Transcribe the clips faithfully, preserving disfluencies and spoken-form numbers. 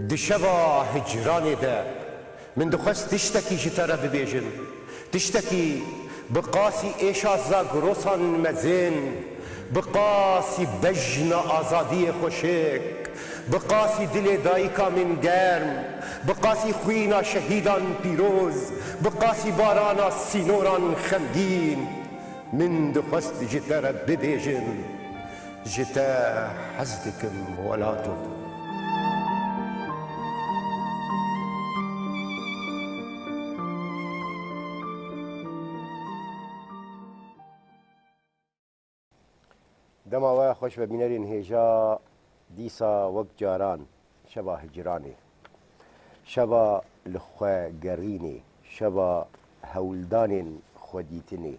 Di şeva hicranê de min dixwest tiştekî ji te re bibêjim. Tiştekî bi qasî êşa zagrosan mezin, bi qasî bejna azadiyê xweşik, bi qasî dilê dayika min germ, bi qasî xwîna şehîdan pîroz, bi qasî barana sînoran xemgîn, min dixwest ji te re bibêjim. Ji te hez dikim welato. Dema we xweş be bînerên hêja, dîsa wek caran. Şeva hicranê, şeva li xwe gerînê, şeva hewldanên xwedîtinê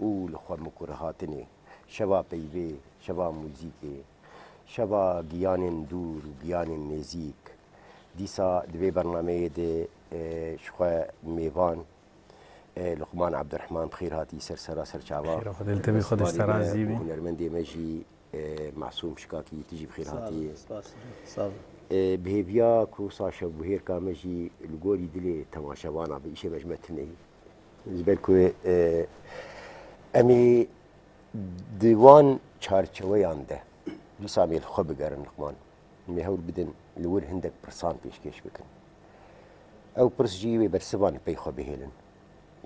û li xwe mikur hatinê, şeva peyvê, şeva muzîkê, şeva giyanên dûr û giyanên nêzîk. Dîsa di vê bernameyê de, e, ji xwe mêvan, e, Luqman Abdurrahman, bi xêr hatî ser sera ser çava. Xêra Xwedê li te bî, Xwedê ji te razî bî. Û hunermendê me jî, e, Masûm Şikakî, tu jî bi xêr hatî. Sağ ol, spas. Sağ ol. E, bi hêviya ku wisa şevbihêrka me jî li gorî dilê temaşevana be, îşê me ji me tune ye. Ji ber ku, e, em ê di wan çarçeweyan de dîsa em ê li xwe bigerin, Luqman. Em ê hewl bidin li wir hindek pirsan pêşkêş bikin. Ew pirs jî wê bersivan li pey xwe bihêlin.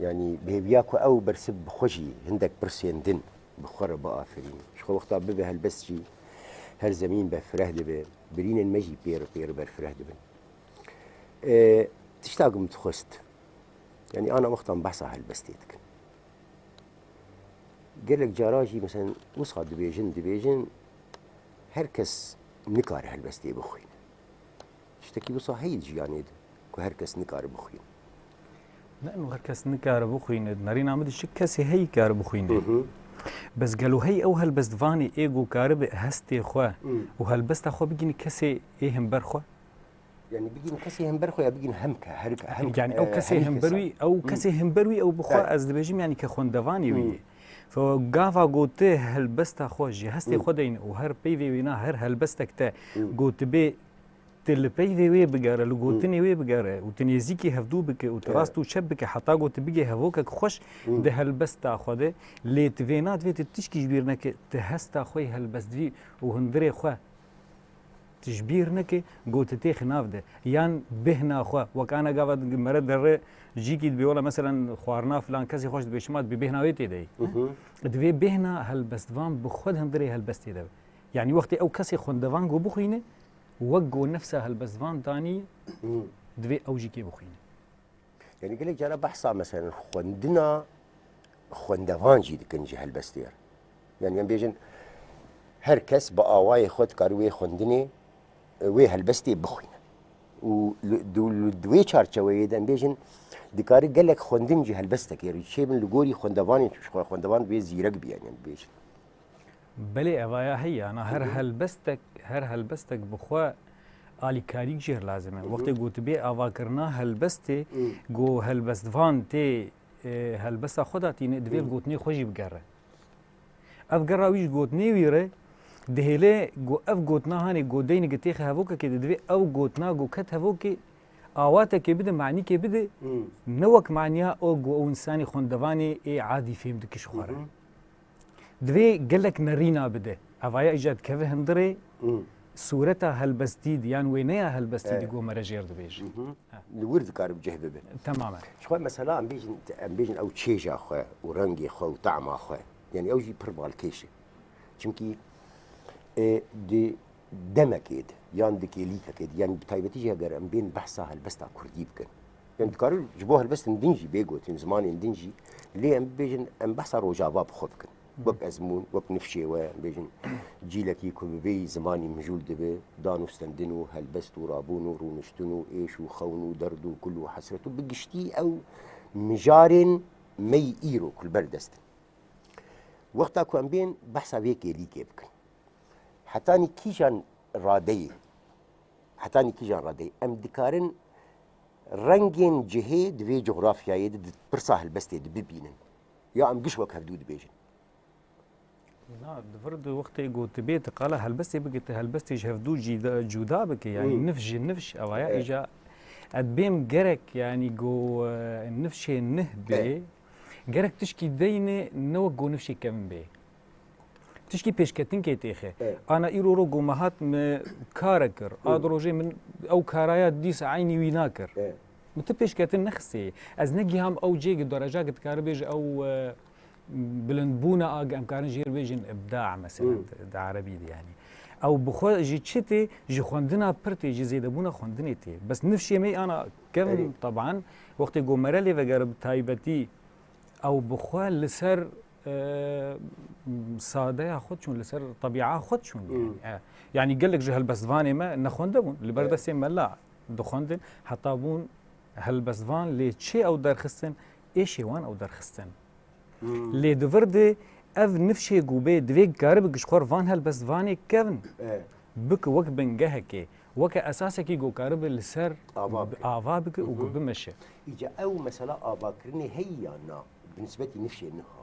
Yanî bi hêviya ku ew bersiv bi xwe jî hindek pirsên din bi xwe re biafirîn. Ji xwe wexta bibe helbest jî her zemîn be fireh dibe. Birînên me jî pêr pêr ber fireh dibin. E, tişta ku min dixwest, yanî ana wexta em behsa helbestê dikin. Gelek cara jî, meselen, wisa dibêjin, dibêjin, her kes nikare helbestê bixwîne. Tiştekî wisa heye di jiyanê de, ku her kes nikare bixwîne. Ne, û her kes nikare bixwîne. Nerîna min de çi kesê heye kare bixwîne. Hı hı. Bes gelo hey ew helbestvanê ê ku karibe hestê xwe Hı. û helbesta xwe bigîne kesê ê hember xwe? Yani bigîn kesê hember xwe ya bigîn hem ke, her, hem, Yani ew e, kesê hem hember wî, ew Hmm. kesê hember wî ew bi xwe Evet. ez dibêjim yani ke xwendevanê wî Hmm. ye. Fe gava got tu helbesta xwe ji hestê Hmm. xwe deyne û her peyvê wêna her helbestek te Hmm. got tu bê tu li peyvê wê bigere, li Hmm. gotinê wê bigere û tu nêzîkî hevdû bike û tu Evet. rast û çep bike heta got tu bigê hevokek xweş Hmm. di helbesta xwe de, lê tu vêna divê tu tişkî ji bîr neke, tu hesta xwe yê helbestvî û hundirê xwe tu ji bîr neke, got tu têxi nav de. Yan bêhna xwe, wek ana gava di mere derre cîkî dibê wela meselen xwarina filan kesê xweş dibê şima dibê bêhna wê tê de ye. Mhm. Divê bêhna helbestvan bi xwe di hundirê helbestê de be. Yanî wextê ew kesê xwendevan got bixwîne, wek got nefsa helbestvan danî, Mhm. divê ew jî kê bixwîne. Yani gelek cara behsa meselen xwendina xwendevan jî dikin ji helbestê re. Yani em bêjin her kes bi awayê xwe dikare wê xwendinê, wê helbestê bixwîne. Û li, di, li, di wê çarçeweyê de em bêjin dikare gelek xwendin jî helbestekê re çêbin li gorî xwendevanê, ji xwe xwendevan divê zîrek biyen, yani bêjin. Belê, evaya heye, ana her Hı hı. helbestek, her helbestek bi xwe alîkarîk jê re lazim e. Hı hı. Wextê gotibê avakirina helbestê, Hı. go helbestvan tê, e, helbesta xwe datîne, divê Hı. li gotinê xwe jî bigere. Ev gera wî ji gotinê wî re dihêle, go ev gotina hanê go deynike têxe hevokekê de, divê ew gotina go ket hevokê, awatekê bide, manîkê bide, Hı. ne wek maniya o go ew însanê xwendevanê ê adî fêm dike ji xwe re. Hı hı. Divê gelek nerîna bide. Evaya îcar dikeve hundirê Hı. sûreta helbestî di, yan wêneya helbestî di Evet. go mere jêr dibêje. Hı hı. Ha. Li wir dikare bi cih bibe. Temamen. Ji xwe mesela em bêjin, em bêjin ew çêja xwe û rengê xwe û tama xwe. Yani ew jî pir balkêş e. Çimkî, e, di demekê de yan di kêlîkekê de, yan bi taybetî jî heger em bên behsa helbesta kurdî bikin. Yan dikarin ji bo helbestên din jî bê gotin, zimanên din jî, lê em bibêjin em behsa Rojava bi xwe bikin. Wek ezmûn, wek nifşê we, em bêjin cîlekî ku bi vê zimanî mijûl dibe, dan û stendin û helbest û rabûn û rûniştin û êş û xewn û derd û kul û hesret û bi giştî ew mijarên me yî îro ku li ber dest in. Wexta ku em bên behsa vê kêlîkê bikin. Hetanî kîjan radeyê, hetanî kîjan radeyê em dikarin rengên cihê di vê cografyayê de di pirsa helbestê de bibînin? Ya em giş wek hevdû dibêjin? Na, di vir de wextê ku tu bê tu qala helbestê bike, tu helbestê ji hevdû cîda, cuda bike, yanî Hmm. nifş ji nifş, evaya Evet. îca ez dibêm gerek, yanî ku, e, nifşê nih bê, Evet. gerek tişkî deyne ne wek ku nifşê kevin bê. Tişkî pêşketinkê têxe. Evet. Ana îro ro ku me hat me kare kir, Hmm. a di rojê min ew karaya dîsa eynî wî nakir. Evet. Min ti pêşketin nexistê. Ez negiham ew cê ki dereca ki dikare bêje ew, e, bilindbûna a, em karin jê re bêjin ibda, mesela, Hmm. di, di erebî de, yanî. Ew bi xwe ji çi tê? Ji xwendina pir tê, ji zêdebûna xwendinê tê. Bes nifşê me ana kevin, Erê. teban, wextê ku mere lê vegere bi taybetî, ew bi xwe li ser, e, sadeya xwe çûn, li ser tebîa xwe çûn, Hmm. yanî. E, yanî gelek ji helbestvanê me nexwende bûn. Li ber Evet. destê mela dixwendin, heta bûn helbestvan, lê çê ew derxistin, êşê wan ew derxistin. Hmm. Lê di vir de ev nifşê ku bê divê karibe ji xwe van helbestvanê kevin. Evet. Bike wek bingehekê, weke esasekî ku karibe li ser Ava bike. ava bike û Hı hı. ku bimeşe. Îca ew mesela avakirinê heye ya na, bi nisbetî nifşê niha?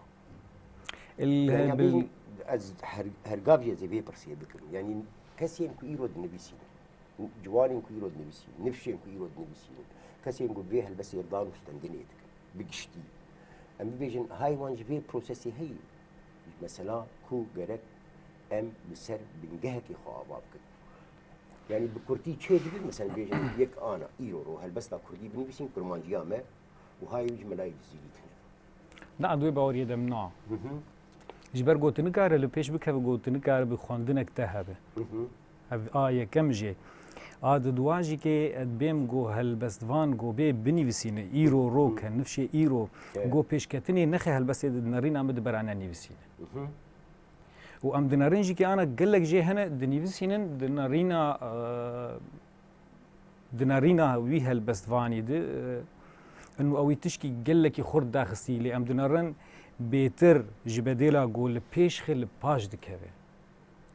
Il-, Yani bil- bê ez her, her gav jî ez ê vê pirsê bikim. Yani kesên ku îro dinivîsînin, ciwanên ku îro dinivîsînin, nifşên ku îro dinivîsînin, kesên ku vê helbestê dan û stendinê dikin, bi giştî. Em bibêjin, hay wan ji vê prosesê heye. Mesela ku gerek em li ser bingehekê xwe ava bikin. Yani bi kurtî çê dibin, mesela bêjin yek ana, îro ro helbesta kurdî binivîsîn, kurmanciya me û hay wî ji melayê dizîrî tune. Na, di wê baweriyê de min na. Hı hı. Ji ber gotinikare li pêş bikeve, gotinikare bi xwendinek te hebe. Hı hı. Ev a yekem jê. A di duwa jî kê ez bêm go helbestvan go bê binivîsîne, îro ro Hı. ke, nifşê îro, Evet. go pêşketinê nexe helbestê di nerîna min di berane nivîsîne. Hı hı. Û em dinerin jî kê ana gelek jê hene dinivîsînin di nerîna, e, di nerîna wî helbestvanî de, e, û ew tişkî gelekî xurt daxistî, lê em dinerin bêtir ji bedêla ku li pêş xe li paş dikeve.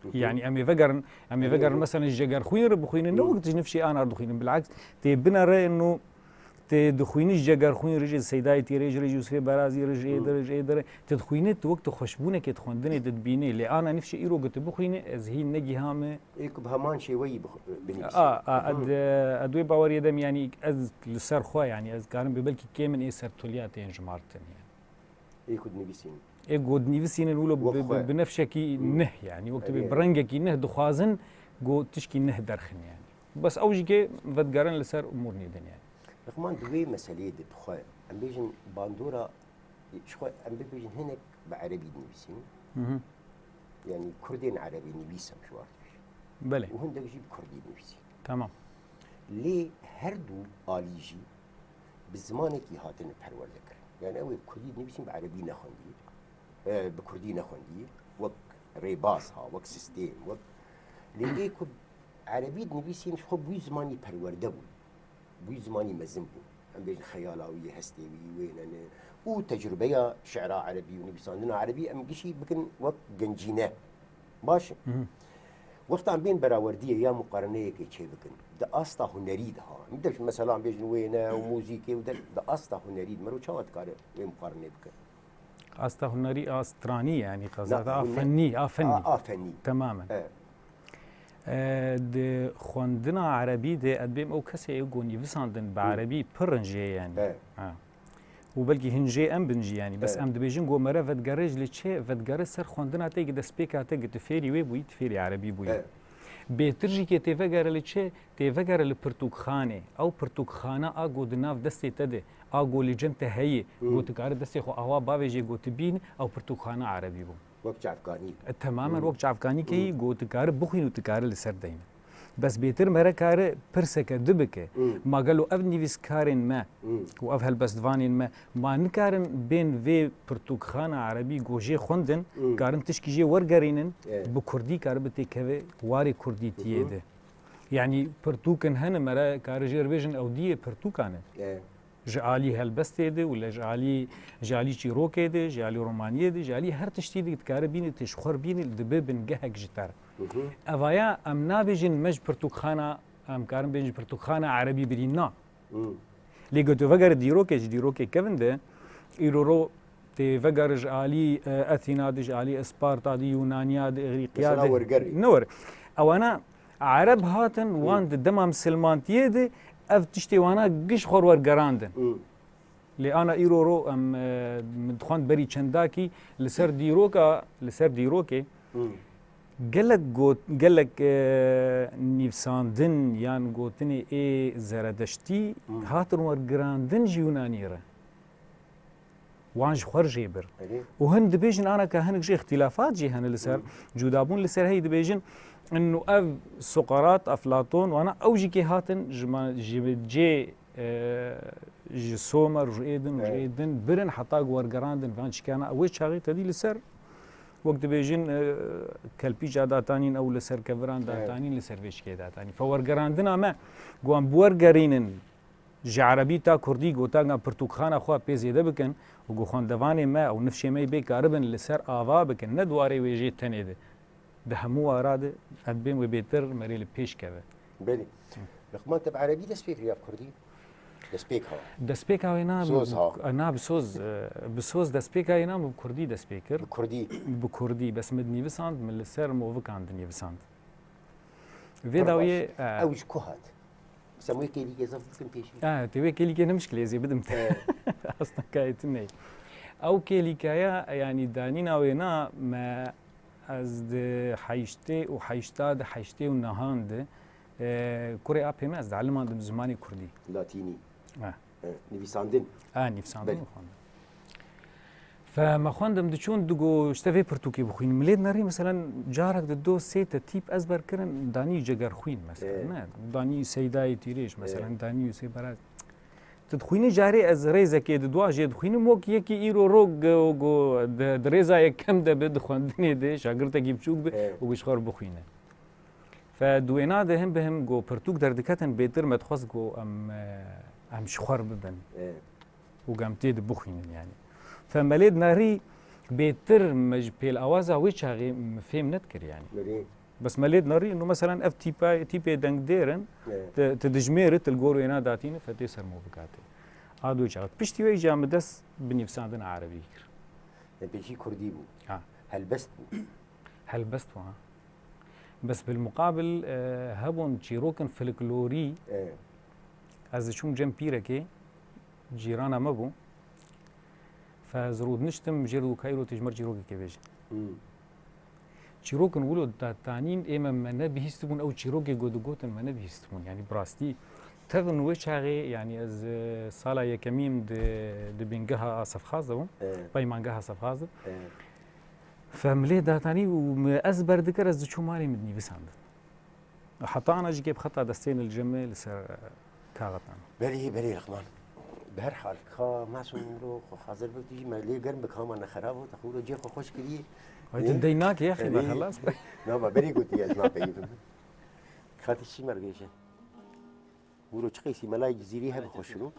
Hı hı. Yani em ê vegerin, em ê Hı hı. vegerin mesela ji Jegerxwîn re bixwînin, ne Hı. wek tu ji nifşê anar dixwînin, bilaks tê binere û tê dixwînî ji Jegerxwîn re jî, Seydayê Tîrê jî re jî, Yûsifê Berazî re jî, êde Hı. re jî, êde re, tê dixwînî tu wek tu xweşbûnekê di xwendinê de dibînî. Lê ana nifşê îro ku tu bixwînî, ez hîn negihame. Ê ku bi heman şêweyî bix-, binivîsî. A, a, Hı. ez, ez wê baweriyê dem, yanî ez li ser xwe, yanî ez karim bi belkî kê min ê sertuliya tên jimartin, yanî. Ê ku dinivîsînin. Ê ku dinivîsînin wilo Wek bi, xwe. bi, bi nefşekî Hı. nih, yanî wek tu Erê, bê bi erê. rengekî nih dixwazin, ku tişkî nih derxin, yanî. Bes ew jî kê vedigerin li ser umûrnê din, yanî. Rexman di wê meseleyê de bi xwe, em bêjin bandora, ji xwe em bibêjin hinek bi erebî dinivîsînin. Hı hı. Yanî kurdên erebî nivîs em ji war dibêjin. Belê. Û hindek jî bi kurdî dinivîsîn. Tamam. Lê her du alî jî bi zimanekî hatine perwerde kirin. Yani ew ê bi kurdî dinivîsîn, bi erebî nexwendiye. E, bi kurdî nexwendiye. Wek rêbaz ha, wek sîstêm, wek. Lê ê ku erebî dinivîsîn, ji xwe bi wî zimanî perwerde bûn. Bi wî zimanî mezin bûn. Em bêjin xeyala wî, hestê wî, wêne ne. Û tecrûbeya şi'ra erebî û nivîsandina erebî em gişî bikin wek gencîne. Baş e. Hı hı. Wexta em bên berawerdiyê ya muqareneyekê çêbikin, di asta hunerî de ha. Em de mesela em bêjin wêne û muzîkê û de, di asta hunerî de mero çawa dikare wê muqarenê bike? Asta hunerî, a stranî, yanî Na, qezada, a huner-, fennî, a fennî. a, a fennî. Temamen. Evet. E, di xwendina erebî de ez dibêm ew kesê ê ku nivîsandin bi Hı. erebî pir in jê, yanî. Evet. Ha. Û belkî hin jê em bin jî, yanî. Bes Evet. em dibêjin ku mere vedigere ji li çê, vedigere ser xwendina te, ki destpêka te, ki tu fêrî wê bûyî, tu fêrî erebî bûyî. Evet. Bêtir jî kê tê vegere li çê, tê vegere li pirtûkxanê. Ew pirtûkxana a ku di nav destê te de, a ku li cem te heye, Hı. ku tu kare destê xwe awa bavêjê, ku tu bîn, ew pirtûkxana erebî bû. Wek çavkanî. E, temamen Hı. wek çavkanî keyî, Hı. ku tu kare bixwîn û tu kare li ser deyne. Bes bêtir mere kare pirseke di bike. Hı. Ma gelo ev nivîskarên me Hı. û ev helbestvanên me, ma nikarin bên vê pirtûkxana erebî ku jê xwendin, Hı. karin tişkî jê wergerînin, Evet. bi kurdî karibe têkeve warê kurdîtiyê Hı hı. de. Yanî pirtûkin hene mere kare jê re bêjin ew diyê pirtûkan e. Evet. Ji alî helbestê de û le ji alî, ji alî çîrokê de, ji alî romaniyê de, ji alî her tiştî de dikare bînî, tu ji xwe re bînî, dibe bingehek ji te re. Hı hı. Evaya em nabêjin me ji pirtûkxana, em karin bêjin ji pirtûkxana erebî birîn na. Hı. Lê ku tu vegere dîrokê, ji dîrokê kevin de, îro ro Tê vegere ji alî, e, Athîna de, ji alî Isparta de, Yûnaniya de, Îgrîqiya de. Mesela wergerê. Ne were. Ewana Ereb hatin, wan di dema misilmantiyê de ev tiştê wana giş xwe wergerandin. Lê ana îro ro em, e, min dixwend berî çendakî li ser dîroka, li ser dîrokê gelek got, gelek, e, nivîsandin yan gotinê ê zeredeştî hatin wergirandin ji Yûnanî re. Wan ji xwe re jê bir. Erê. Û hin dibêjin, anaka hinek jî îxtîlafat jî hene li ser, cudabûn li ser heyî dibêjin, inu ev Sokrat, Eflaton, wana ew jî kê hatin ji ma-, ji cê, e, ji Somer, ji ê din, ji ê din birin heta ku wergerandin van çikana. Wê çaxê tedî li ser, wek dibêjin, e, kelpîca datanîn, ew li ser keviran datanîn, li ser vê çikê datanîn. Fe wergerandina me, ku em biwergerînin, ji erebî ta kurdî gotagan pirtûkxana xwe pê zêde bikin û ku xwendevanê me û nifşê me yê bê karibin li ser ava bikin, ne di warê wê jê tenê de. Di hemû wara de ez dibêm wê bêtir merê li pêş keve. Belê. Luqman, te bi erebî dest pê kiriye ya bi kurdî? Destpêk ha. Destpêka wê na, Soz ha. Na bi soz, e, bi soz destpêka wê na min bi kurdî dest pê kir. Bi kurdî. Bi kurdî. Bes min dinivîsand, min li ser movikan dinivîsand. Vê dawiyê, e, ew ji ku hat? Mesela wê kêlîkê zaf bikin pêşî. E, tê wê kêlîkê ne mişkilê ez ê bidim te. E. Aslında gayet ne. Ew kêlîkaya, yani danîna wê na me ez di heştê û heşta de, heştê û nehan de, e, kurê apê me ez dielimandim zimanê kurdî. Latînî. E. E, nivîsandin. E, nivîsandin û xwendin. Fe me xwendim diçûn digo işte vê pirtûkê bixwînim. Milê dinerî, meselen, carek di do sê te tîp ezber kirin, danî Cegerxwîn, meselen, ne? Danî Seydayê Tîrêj, meselen, danî Yûsê Beraz. Tu dixwînî carê ez rêzekê di dua jê dixwînim, wek yekî îro ro go, go di, di rêza yekem de bi, di xwendinê de, şagirtekî biçûk bi, û ji xwe re bixwîne. Fe di wêna de him bi him go pirtûk derdiketin, bêtir me dixwest go em, e, em ji xwe re bibin. Û gem tê de bixwînin yani. Fe melê di nerî bêtir me ji pêlawaza wê çaxê me fêm nedikir yani. Belê. Bes melê di nerî, no meselen ev tîpa, tîpê dengdêr in, Evet. te, te dijmêrit, li gor wêna datîne, fe tê ser movikatê. A do çaxet. Piştî wê îca min dest bi nivîsandina erebî kir. Em pêşî kurdî bû. Ha. Helbest bû. Helbest bû, ha. Bes bilmuqabil, e, hebûn çîrokin folklorî, Evet. ez diçûm cem pîrekê, cîrana me bû. Fe ez rûdiniştim, jê re û ka îro tu ji me re çîrokekê bêje. Hmm. Çîrokin wilo datanîn ê me, me nebihîstibûn, ew çîrokê ku digotin me nebihîstibûn. Yanî bi rastî, tev in wê çaxê, yanî ez, e, sala yekemîn di, di bingeha Asefxaz de bûm, Evet. Peymangeha Asefxaz de. Evet. Fe milê datanî û mi ez berdikir, ez diçûm malê min dinivîsandin. Heta ana jî kê bi xeta destê li cem me li ser, e, kaxetan. Belê, belê, Rexman. Bi her hal, ka Masûm îro xwe hazir bik, tu jî me lê germ bi, ka me nexerab û te xwe cê xwe xweş kiriye. Ay, tu dey nake, ya xî me Belê. Xelas. Na, me berê gotiye ez napeyivim. Xatî çi me re bêje? Wiro çi qeysî melayê Cizîrî hebe xweş ro.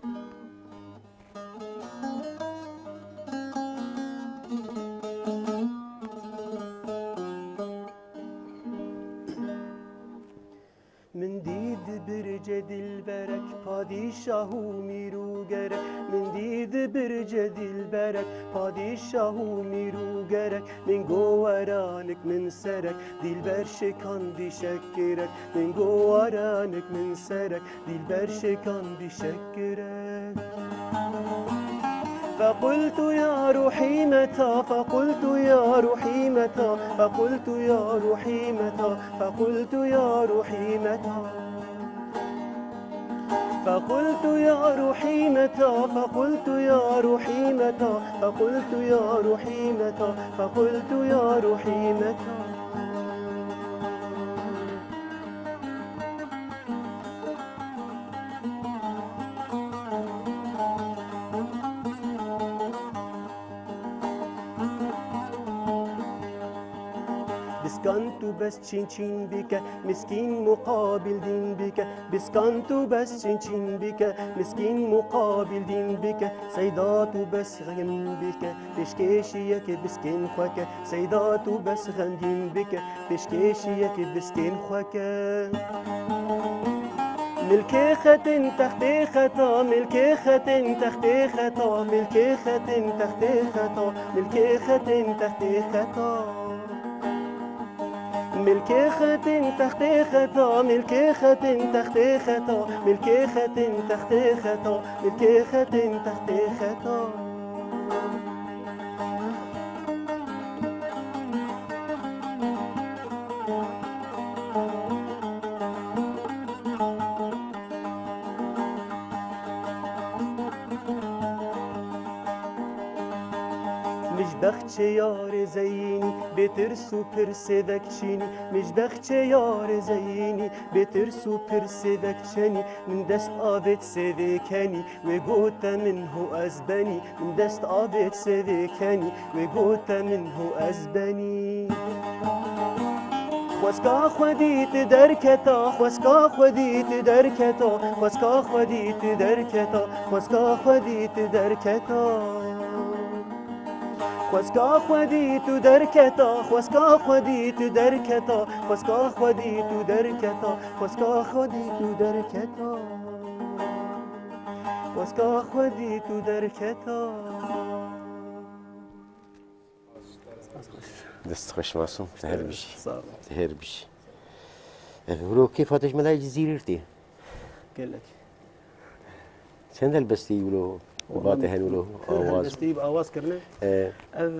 Min dî di bircê dilberek, padîşah û mîr û gerek. Min dî di bircê dilberek, padîşah û mîr û gerek. Min go weranik min serek, dilber şikandî şekirek. Min go weranik min serek, dilber şikandî şekirek. فقلت يا روحي متى، فقلت يا روحي متى، فقلت يا روحي متى، فقلت يا روحي متى. فقلت يا روحي متى، فقلت يا روحي متى، فقلت يا روحي متى، فقلت يا روحي متى. Biskan tu bes çîn çîn bike, miskîn muqabil dîn bike. Biskan tu bes çîn çîn bike, miskîn muqabil dîn bike. Seyda tu bes xemgîn bike, pêşkêşiyeke biskên xwe ke. Seyda tu bes xemgîn bike, pêşkêşiyeke biskên xwe ke. Milkê xetin textê xeta, milkê xetin textê xeta, milkê xetin textê xeta, milkê xetin textê xeta. Milkê xetin textê xeta, milkê xetin textê xeta, milkê xetin textê xeta, milkê xetin textê xeta. Mij bexçe yarê zeyînî, bê tirs û pirsê vekçînî. Mij bexçe yarê zeyînî, bê tirs û pirsê vekçenî. Min dest avêt sêvê kenî, wê gote min ho ez benî. Min dest avêt sêvê kenî, wê gote min ho ez benî. Xwezka xwedî tu derketa, xwezka xwedî tu derketa, xwezka xwedî tu derketa, xwezka xwedî tu derketa. Xwezka xwedî tu derketa, xwezka xwedî tu derketa, xwezka xwedî tu derketa, xwezka xwedî tu derketa. Xwezka xwedî tu derketa. Dest xweş Masûm. Te her bijî. Sağ ol. Te her bijî. Ev hûro kêfa te ji me layê Cizîrê tê. Gelek. Çend helbestî wilo? Wala ba te hene wilo? Pir awaz. Helbestî bi awaz kirine. E. Ev,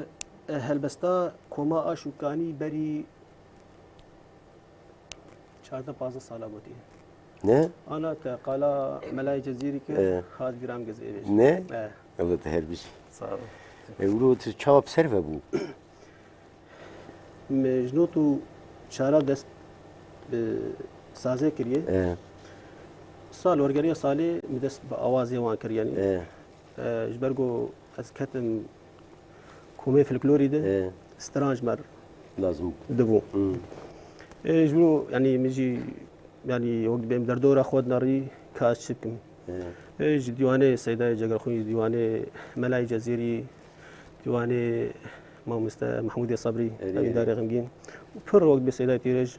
e, helbesta Koma Aş û Kanî berî çardeh pazdeh sala gotî. Ne? Ana te qala Melayê Cezîrî kir, e, hat vîra min gezê vê jî. Ne? E. Ewle te her bijî. Sağ ol. E, wilo tu çawa bi ser ve bû? Me ji not û çara dest bi sazê kiriye. E. Sal, wergeriya salê min dest bi awazê wan kir, yanî. E. E, ji ber ku ez ketim komê folklorî de, e, stran ji me re lazim dibû. Hmm. E, ji bo, yanî, min jî, yanî, wek dibêm derdora xwe dinerî, ka ez çi bikim. E. E, ji dîwanê Seydayê Cegerxwîn, ji dîwanê Melayê Cezîrî, dîwanê Mamoste Mehmûdê Sebrî, erê, ev îdarê xemgîn. Pir wek dibê Seydayê Tîrêj,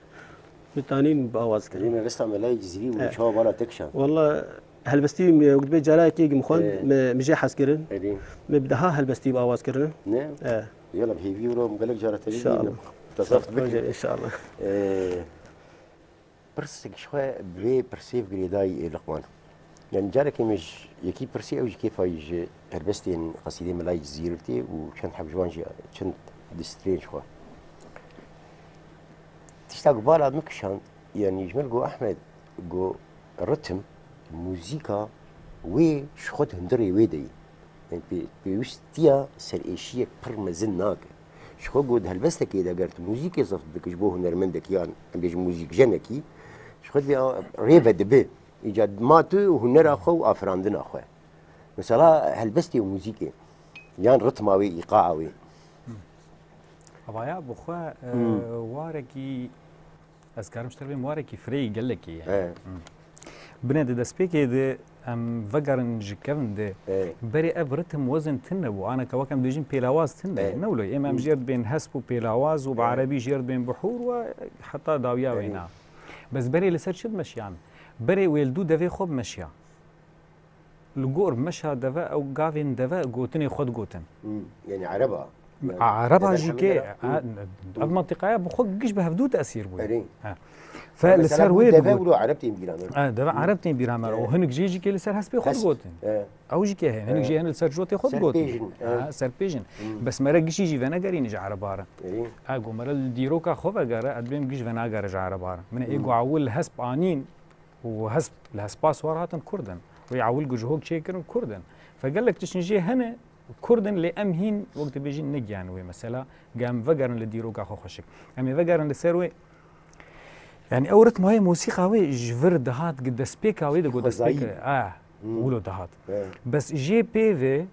min tanîn bi awaz kirin. Erê, me vesta Melayê Cezîrî û, e, çawa bala te kişand. Walla, helbestî me wek dibê carekê min xwend, e, me, min jê hez kirin. Erê. Me bi deha helbestî bi awaz kirin. Ne? E. Yala bi hêvî wilo em gelek cara te bibînin. İnşallah. Te zaf dibikin. Roje, inşallah. E, pirsek ji xwe bi vê pirsê bi girêdayî ê Liqman. Yani carekê me ji yekî pirsî ew jî kêfa ji helbestên qesîdê Melayê Cizîrî tê û çend heb ji wan jî çend distrên ji xwe. Tişta ku bala min kişand, yani ji min got Ehmed, got ritim, muzîka wê ji xwe di hundirê wê de ye. Yani pê-, pêwîstiya serêşiyek pir mezin nake. Ji xwe got di helbestekê de ger tu muzîkê zeft bike ji bo hunermendekî yan em bêjin muzîkjenekî, ji xwe divê a-, rê ve dibe. Îca ma tu hunera xwe û afirandina xwe. Mesela helbestê û muzîkê yan ritma wê, îqaa wê. Avaya bi xwe, e, hmm, warekî, ez karim ji te re bêm, warekî fireyî gelekî ye. He. Hmm. Binê di destpêkê de em vegerin ji kevin de, he, berê ev ritim wezin tune bû. Aneke wek em dibêjin pêlawaz tune. He. Ne wilo, êm em, hmm, jêr dibên hesp û pêlawaz û bi, he, erebî jêr dibên bihûr we heta dawiya, he, wêna. Bes berê li ser çi dimeşiyan? Berê wê li dû devê xwe bimeşiya. Li gor meşa deve ew gavên deve gotinê xwe digotin. Hmm, yani ereba. Yani ereba jî ke, ha, ev mentiqaya bi xwe giş bi hevdû tesîr bû. Erê. Ha. Fe li ser wê deve wilo ereb tên bîra me. Ha, deve ereb tên bîra me. O hinik jê jî ke li ser hespê xwe digotin. Ew jî ke hene. Hinik jî hene li ser jotê xwe digotin. Serpêjin. Ha, serpêjin. Hmm. Bes mere gişî jî venegerîne ji ereba re. Erê. Ha, go mere li dîroka xwe vegere, ez dibêm giş venagere ji ereba re. Min ê, hmm, go ewil hesp anîn, û hesp, li hespa siwar hatin Kurd in. Wê ewil ku ji hok çêkirin Kurd in. Fe gelek tiştên jê hene Kurd in, lê em hîn wek dibêjin negiyan wê mesela, ge em vegerin li dîroka xwe xweşik. Em ê vegerin li ser wê, yani ew ritmayê mosîqa wê ji vir dihat, gi destpêka wê de got destpêka, ah, hmm, wilo dihat. He. Bes jê pê ve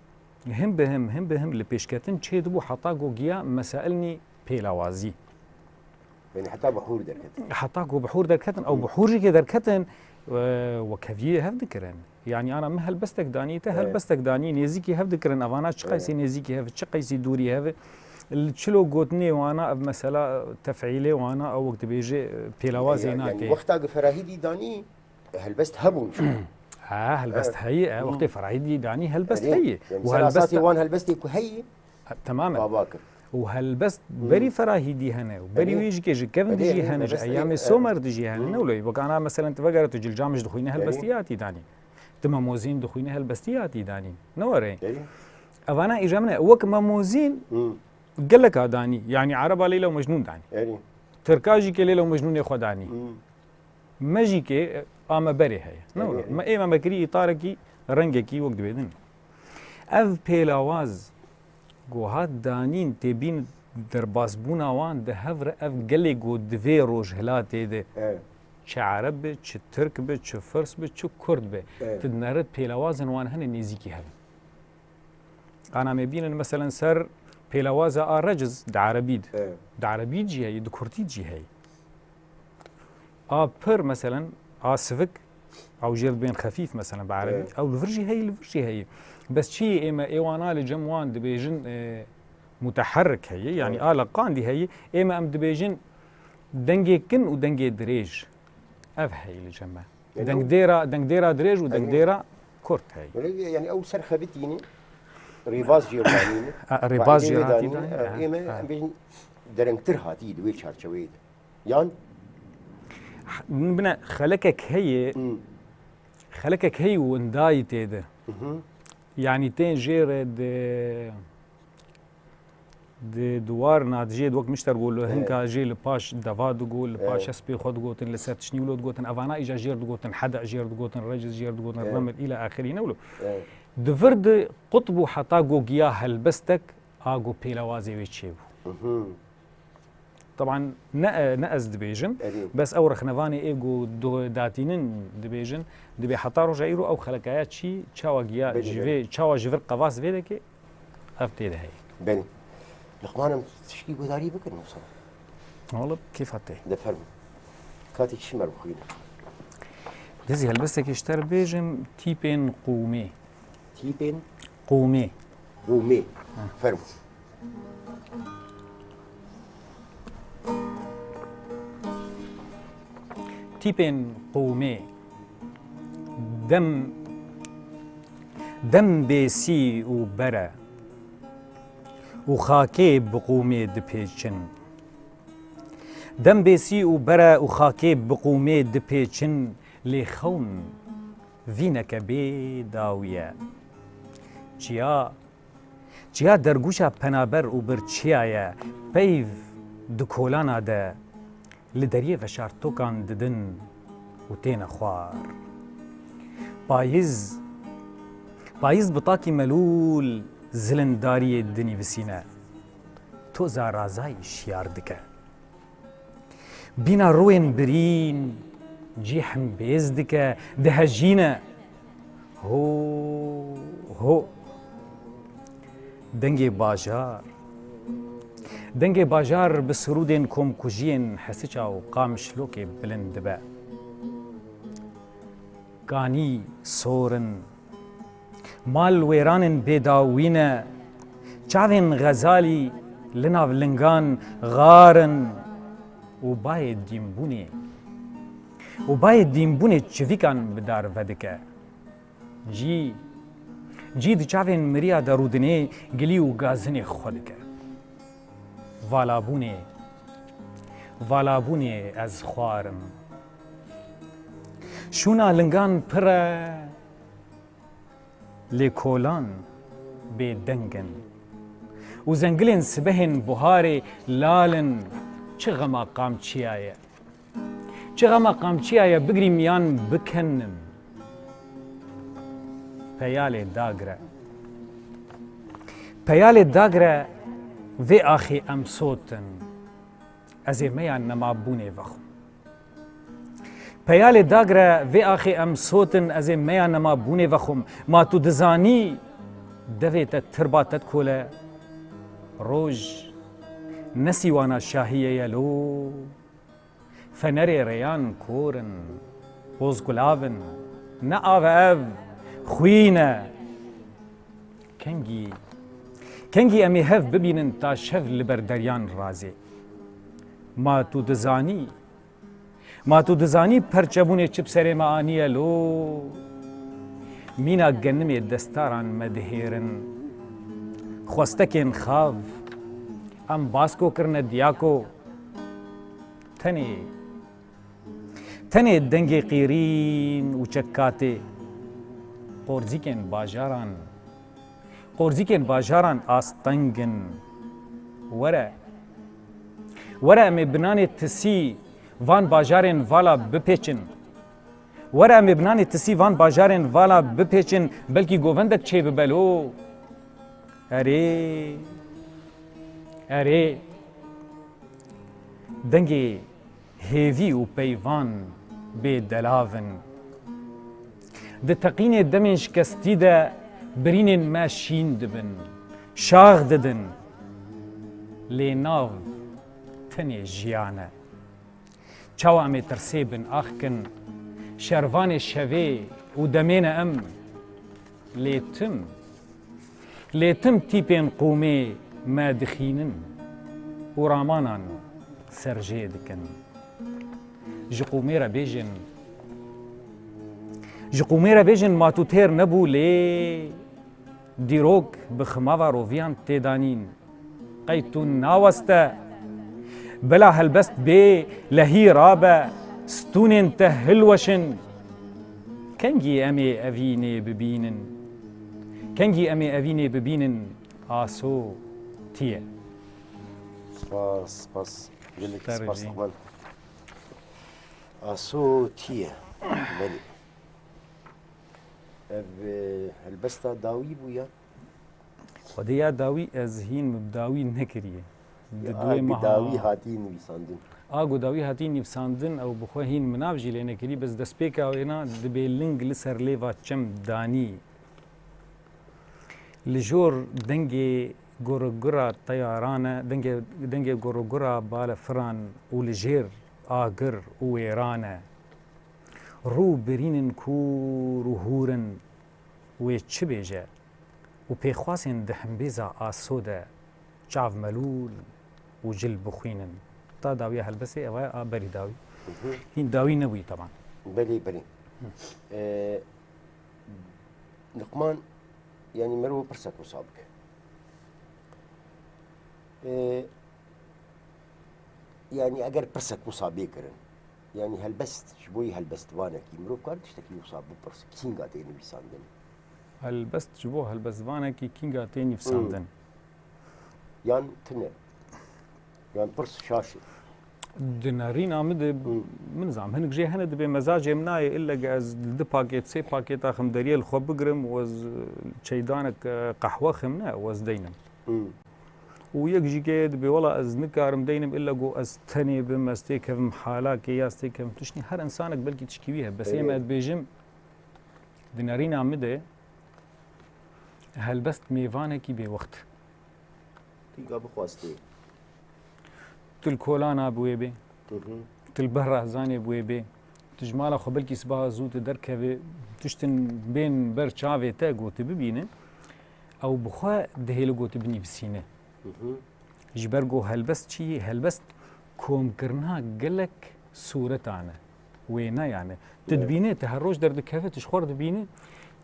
him bi him, him bi him li pêşketin çê dibû heta ku giya mesailnî pêlawazî. Yani heta bihûr derketin. Heta ku bihûr derketin, ew, hmm, bihûr jî ke derketin, e, wekeviyê hev dikirin. Yani ana min helbestek danî, te, evet, helbestek danî, nêzîkî hev dikirin, evana çi, evet, qeysî nêzîkî hev, çi qeysî dûrî hev. Li çilo gotinê wana, ev mesela tefîlê wana, ew wek dibêje, e, pêlawazê, ya, yani nake. Wexta ku ferahî dî danî, Helbest hebûn. Ha, helbest heye, e, wextê Ferahîdî danî helbest heye. Û helbest wan helbestê ku heye. Temamen. Û helbest berî Ferahîdî hene û berî wî jî kê ji kevn dijî hene, ji eyamê Somer dijî hene. Ne wilo, wek ana meselen tu vegere tu cilcam ji dixwîne helbestî hatî danîn. Tu memozîn dixwîne helbestî hatî danîn. Ne were. Evana îja min e. Wek memozîn geleka danî. Yanî Ereba Leyla û Mecnûn danî. Tirka jî kê Leyla û Mecnûnê xwe danî. Me jî kê, a me berê heye. Ne wilo. Me ê me me kirî îtarekî, rengekî wek dibê din. Ev pêlawaz ku hat danîn tê bîn derbasbûna wan di hev re ev gelê ku di vê rojhilatê de çi Ereb be, çi Tirk be, çi Firs be, çi Kurd be. Tu dinere pêlawazên wan hene nêzîkî hev in. Ana me bînin meselen ser pêlawaza a reciz di Erebî de. Di Erebî de jî heye, di Kurdî de jî heye. A pir, meselen, a sivik, ew jêr dibên xefîf, meselen, bi erebî, ew li vir jî heye, li vir jî heye. Bes çi yê ême ê wana li cem wan dibêjin, e, muteherrik heye, yanî a leqandî heye, ême em dibêjin dengê kin û dengê dirêj. Ev heye li cem me. Dengdêra, dengdêra dirêj û dengdêra kurt heye. Yanî ew ser xebitîne, rêbaz jê danîne. Rêbaz jê hatî danîne. Ême em bêjin derengtir hatî li wê çarçeweyê de. Yan? Bine, xelekek heye, xelekek heye windayî tê de. Yanî tên jê re di, di duwar nadijê de wek mişter got, li hinka jê li paş deva digot, li paş hespê xwe digotin, li ser tiştî wilo digotin, evana îca jêr digotin, heda jêr digotin, reciz jêr digotin, remil îla axirî ne wilo. Di vir de qutb û heta go giya helbestek a go pêlawazê wê çêbû. Teban ne, ne ez dibêjim, bes ew rexnevanê ê ku datînin dibêjin, dibê heta roja îro ew xelekaya çî, çawa giya ji vê, çawa ji vir qevas vê deke, ev tê de heye. Belê. Liqman, em tişkî guhdarî bikin wisa. Wala kêfa te. De fermo. Katî çi mer bixwîne. Dizî helbestekê ji te re bêjim, tîpên qûmê. Tîpên? Qûmê. Qûmê. Fermo. Tîpên qûmê. Dem, dem bêsî û bere û xakê bi qûmê dipêçin. Dem bêsî û bere û xakê bi qûmê dipêçin, lê xewn vîneke bê dawî ye. Çiya, çiya dergûşa penaber û birçiya ye, peyv di kolana de li deriyê veşartokan didin û têne xwar. Payîz, payîz bi takî melûl zilindariyê dinîvisîne. Toza razayî şiyar dike. Bîna rûyên birîn cî hembêz dike, dihejîne. Ho, ho. Dengê bajar. Dengê bajar bi sirûdên komkujiyên hesiça û qamişlokê bilind dibe. Kanî sor in. Mal wêranên bêdawî ne. Çavên Xezalî li nav lingan xar in û bayê dînbûnê, û bayê dînbûnê çivîkan bi dar vedike. Cî, cî di çavên miriya de rûdinê gilî û gazinê xwe dike. Valabûnê, valabûnê ez xwarim. Şûna lingan pir e, lê kolan bêdeng in. Û zengilên sibehên buharê lal in, çi xema qamçiya ye. Çi xema qamçiya ye, bigirîm yan bikenim. Peyalê dagre. Peyalê dagre vê axê em sotin. Ez ê meya nemabûnê vexwim. Peyalê dagre vê axê em sotin, ez ê meya nemabûnê vexwim. Ma tu dizanî devê te tirba te dikole. Roj ne sîwana şahiyê ye lo. Fenerê rêyan kor in, pozgulav in, ne av e ev, xwîn e. Kengî, kengî em ê hev bibînin ta şev li ber deryan razê. Ma tu dizanî, Ma tu dizanî perçebûnê çi bi serê me aniye lo? Mîna genimê destaran me dihêrin. Xwestekên xav em basko kirine diyako. Tenê, tenê dengê qîrîn û çekatê qorzîkên bajaran. Qorzîkên bajaran asteng in. Were. Were em ê binanê tisî van bajarên vala bipêçin. Were em ê binanê tisî van bajarên vala bipêçin, belkî govendek çêbibe lo. Erê. Erê. Dengê hêvî û peyvan bê delav in. Di teqînê demên şikestî de birînên me şîn dibin, şax didin. Lê nav tenê jiyan e. Çawa em ê tirsê bin ax kin, şervanê şevê û demê ne em. Lê tim, lê tim tîpên qûmê me dixînin û ramanan serjê dikin. Ji qûmê re bêjin, ji qûmê re bêjin, ma tu têr nebû lê dîrok bi ximava roviyan tê danîn. Qey tu naweste? Bila helbest bê lehî rabe, stûnên te hilweşin. Kengî em ê evînê bibînin? Kengî em ê evînê bibînin? Aso tî ye. Spas, spas. Gelek Star spas jî. Aso tî ye. Belê. Ev, e, helbesta dawî bû ya? Xwedê ya dawî ez hîn min bi dawî nekiriye. Di Ya, duê bi meha dawî hatî nivîsandin. A, ku dawî hatî nivîsandin, ew bi xwe hîn min nav jî lê nekirî, bes destpêka wêna dibê ling li ser lêva çem danî. Li jor dengê gurgura teyaran e, dengê, dengê gurgura balefiran û li jêr agir û wêran e. Rû birînin kûr û hûr in. Wê çi bêje? Û pêxwazên di hembêza aso de çav melûl û cil bixwînin. Ta dawiya helbestê, eva a berî dawî. Mhm. Hîn dawî nebûyî teban. Belê, belê. Hı. Ee, Luqman, yanî merov pirsek wisa bike. Ee, Yanî eger pirsek wisa bê kirin, yanî helbest, ji bo yî helbestvanekî, mirov kar tiştekî wisa bipirse, kînga tê nivîsandin? Helbest ji bo helbestvanekî kînga tê nivîsandin? Hmm. Yan tune? Yan pirs şaş e? Di nerîna min de, Hmm. min zam, hinek jê hene dibê mezacê min nayê, ille ge ez li du pakêt, sê pakêta xemderiyê li xwe bigirim û ez, e, çeydanek, e, qehwe xim ne û ez deynim. Hmm. Û yek jî kê dibê, wela ez nikarim deynim, illa ku ez tenê bim, ez têkevim halakê ya ez têkevim tiştî. Her insanek belkî tişkî wî hebe. Bes ê Erê. me dibêjim, di nerîna min de helbest mêvanekî bêwext. Tîka bixwastê. Tu li kolana bi wê bê. Hı hı. Tu li behra hizanê bi wê bê. Tu ji mala xwe belkî sibaha zû tu derkevê, tiştin bên ber çavê te ku tu bibîne, ew bi xwe dihêle ku tu binivîsîne. Hı hı. Ji ber ku helbest çi ye? Helbest komkirina gelek sûretan e. Wêneyan e. Tu Evet. dibîne, tu her roj derdikeve, tu ji xwe re dibîne,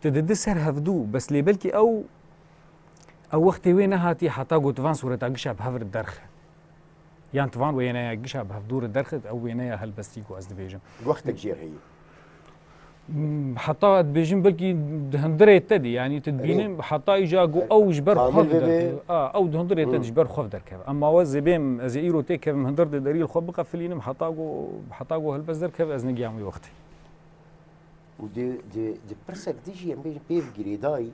tu didi ser hevdû, bes lê belkî ew, ew wextê wê nehatî heta ku tu van sûreta gişa bi hev re derxe. Yan tu van wêneya gişa bi hevdû re derxit, ew wêneya helbestî ku ez dibêjim. Wextek jê re heye. Hmm, heta ez dibêjim belkî di hundirê te de, yanî tu dibînim, Erê. heta îja ku Er-, ew ji ber kamil xwe bibe. derkeve. A, ew di hundirê te Hmm. de ji ber xwe derkeve. Ema ez ê bêm, ez ê îro têkevim hundir de derî li xwe biqefilînim, heta ku, heta ku helbest derkeve, ez negiyam wî wextê. Û di, di, di pirsek di jî em bêjin pêv girêdayî,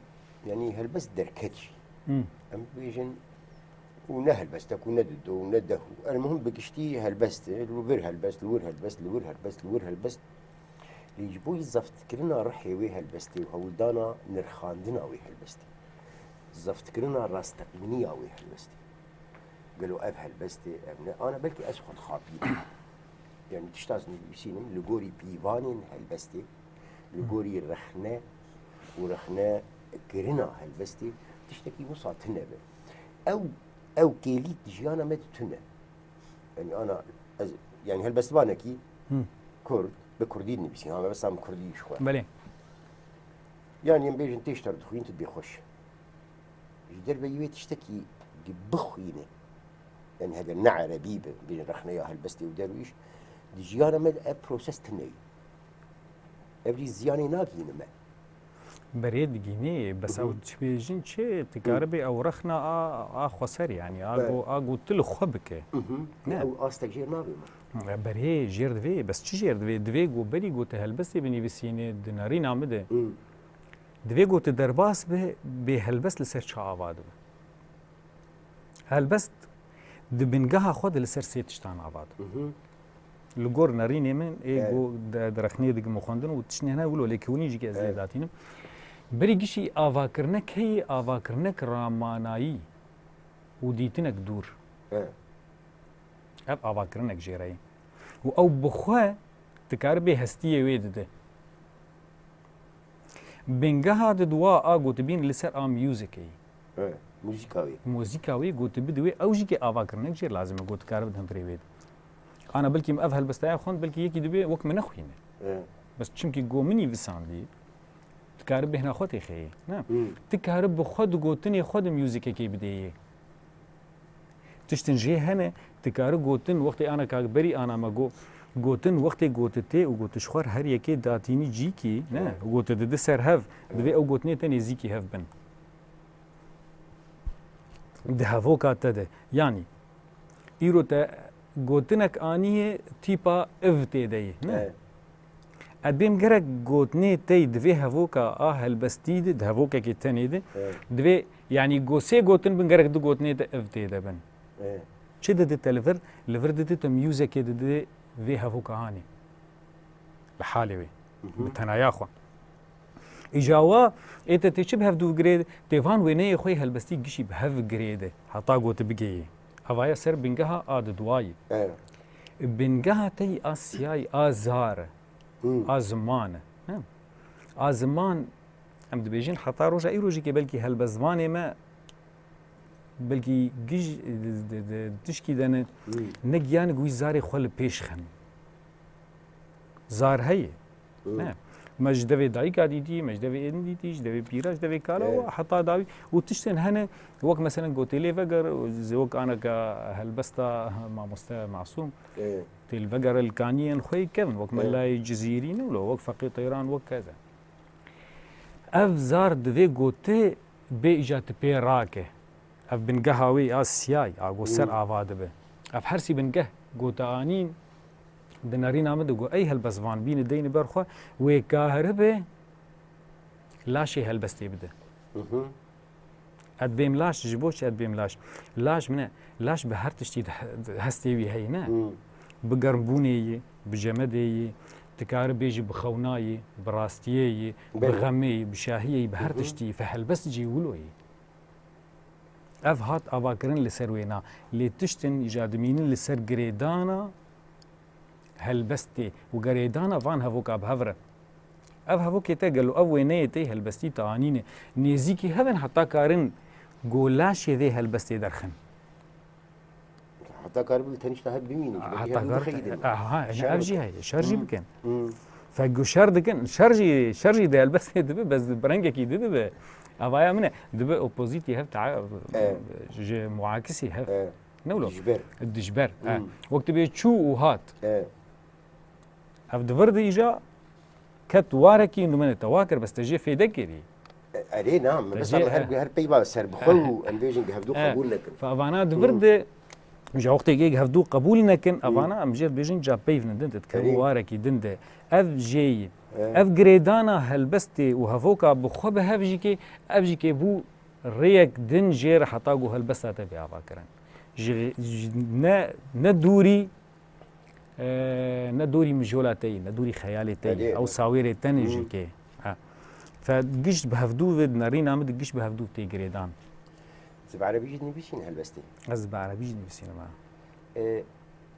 yanî helbest derket jî. Hmm. Em bêjin û ne helbestek û ne dido û ne deh û. El muhim bi giştî helbest e, li vir helbest, li wir helbest, li wir helbest, li wir helbest. Lê ji bo yî zeftkirina rihê wê helbestê û hewldana nirxandina wê helbestê, zeftkirina rasteqîniya wê helbestê. Gelo ev helbestê, ev ne? Ana belkî ez xwe dixapînim. Yani tişta ez nivîsînim, li gorî pîvanên helbestê, li gorî rexne û rexne kirina helbestê, tiştekî wisa tune be. Ew, ew kêlî di jiyana me de tune. Yani ana, ez, yani helbestvanekî, Hı. Kurd, bi kurdî dinivîsîn, ha, mebesta min kurdî ji xwe. Belê. Yanî em bêjin tê ji te re dixwîn, tu dibê xweş. Ji derveyî wê tiştekî di bixwîne. Yanî heger ne erebî be, bêjin rexneya helbestê û derwîş, di jiyana me de ev proses tune ye. Ev jî ziyanê nagihîne me. Berê digînî, bes ew çi bêjin çi, tu karibê ew rexna a, a xweser, yanî a go, a go tu li xwe bike. Ne. Ew astek jêr navê me. Berê jêr divê, bes çi jêr divê? Divê go berî go tu helbestê binivîsînê di nerîna min de. Divê go tu derbas be, bê helbest li ser çi ava dibe. Helbest di bingeha xwe de li ser sê tiştan ava dibe. Li gor nerînê min ê go di rexnê digim û xwendin û tiştên hene wilo lêkewînî jî ke ez lê datînim. Berî gişî avakirinek heye, avakirinek ramanayî û dîtinek dûr. Ev avakirinek jê re ye. Û ew bi xwe dikare bê hestiyê wê dide. Bingeha di dua a gotibîn li ser a muzîkê ye. Muzîka wê. Muzîka wê gotibi di wê ew jî ke avakirinek jê lazim e, got dikare bidin virê wê de. Ana belkî min ev helbesteya xwend, belkî yekî dibê wek min nexwîne. Bes çimkî go min nivîsandî, dikare bêhna xwe têxeyê. Ne? Dikare bi xwe di gotinê xwe de muzîkekê bidêyê. Tiştin jê hene, dikare gotin wextê ana kak berî ana me go, gotin wextê gotitê û gotiş xwe her yekê datînî cîkî, ne? Gotididi ser hev, divê ew gotinê te nêzîkî hev bin. Di hevoka te de. Yanî, îro te gotinek aniyê tîpa iv tê de ye, ne? Evet. Ez bêm gerek gotinê tey di vê hevoka a helbestî de, di hevokekê tenê de, divê, yanî go sê gotin bin gerek du gotinê te iv tê de bin. Çi didi te li vir? Li vir didi te muzekê didi vê hevoka hanê. Li halê wê. Bi tenaya xwe. Îja wa ê te tê çi bi hev dû girê, tê van wêneyê xwe yê helbestî gişî bi hev girê de. Heta go tu bigêyê. Evaya ser bingeha a di duayê. Bingeha tey a siyayî, a zar e. A ziman e. Ne? A ziman, em dibêjin heta roja îro jî ke belkî helbestvanê me belkî gij, di, di, di, tişkî de ne, ne giyanik wî zarê xwe li pêş xem. Zar heye. Ne? Me ji devê dayika dîtî, me ji devê êdin dîtî, ji devê pîra, ji devê kala û heta dawî. Û tiştên hene, wek meselen gotê lê veger, û zê wek aneka helbesta mamoste Masûm. Tê li vegere li kaniyên xwe yê kevin, wek Melayê Cizîrî ne wilo, wek Feqî Teyran, wek keze. Ev zar divê gotê bê îja tu pê rake. Ev bingeha wê a siyay, a go ser ava dibe. Ev hersî bingeh go te anîn, di nerîna min de go, ey helbestvan bîne deyne ber xwe, wê karibe laşê helbestê bide. Ez dibêm laş, ji bo çi ez dibêm laş? Laş min e, laş bi her tiştî de he-, hestê wî heye, ne? Bi germbûnê yê, bi cemedê yê, dikare bêjî bi xewna yê, bi rastiyê yê, bi xemê yê, bi şahiyê yê, bi her tiştî yê, fe helbest jî wilo yê. Ev hat avakirin li ser wêna, lê tiştin îja dimînin li ser girêdana helbestê û girêdana van hevoka bi hev re. Ev hevokê te gelo ev wêneyê te yê helbestî te anîne nêzîkî hev in heta karin go laşê vê helbestê derxin? Heta karibin li tenişta hev bimînin. Heta kar, aha, ev jî heye. Şer jî bikin. Fe go şer dikin. Şer jî, şer jî di helbestê dibe, bes bi rengekî di dibe. Avaya min e. Dibe opozîtî hev ta, ji muakisî hev. Ne wilo? Dijber. Dijber. Wek tu bê çû û hat. Ev di vir de îja ket warekî nûmenê te wa kir, bes te jê fêde kirî. Erê, na, me mesela her, her peyva serbixwe û em bêjin hevdû qebûl nekin. Fa vana di vir de, ji wextê hevdû qebûl nekin, evana em jê bêjin ca peyv ne din de, dikevin warekî din de. Ev jê yî. Ev girêdana helbestê û hevoka bi xwe bi hev jî kê, ev jî kê bû rêyek din jê re heta ku helbesta te bê ava kirin. Ji, ji ne, ne dûrî, e, ne dûrî mijola te yî, ne dûrî xeyalê te yî. Ew sawêrê te ne jî kê. Ha. Fe gişt bi hevdû ve, nerîna min di gişt bi hevdû tê girêdan. Ez bi erebî jî dinivîsînim helbestê. Ez bi erebî jî dinivîsînim, ha. E,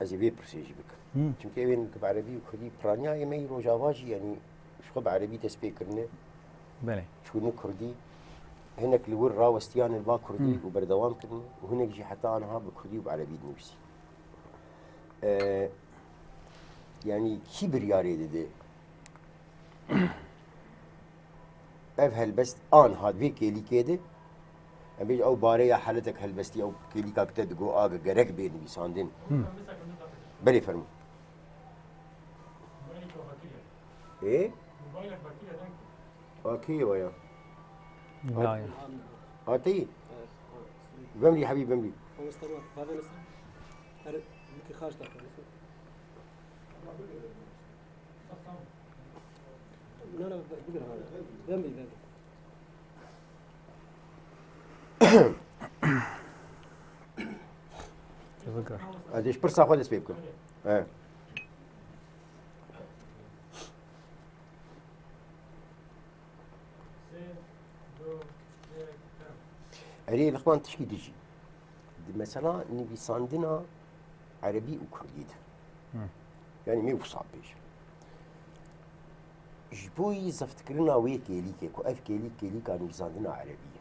ez ê vê pirsê jî bikim. Çimkî ewên bi erebî û kurdî piraniya yê me yî rojava jî, yanî ji xwe bi erebî dest pê kirine. Belê. Çûne kurdî, hinek li wir rawestiyane li ba kurdî û berdewam kirine û hinek jî heta aniha bi kurdî û bi erebî dinivîsî. E, Yanî kî biryarê dide? Ev helbest an hat vê kêlîkê de. Em bêjin ew bareya heletek helbestî, ew kêlîka ku te digo a gerek bê nivîsandin. Belê, fermo. Ê? A kê ye waya? Nayê. A te yî? Vemrî hebî, vemrî. Tevekar. Ez ê ji pirsa xwe dest pê bikim. E. Erê, Liqman, tişkî dijî. Di mesela nivîsandina erebî û kurdî de. Hı. Yanî me wisa bêjim. Ji bo yî zeftkirina wê kêlîkê ku ev kêlîk kêlîka nivîsandina erebî ye.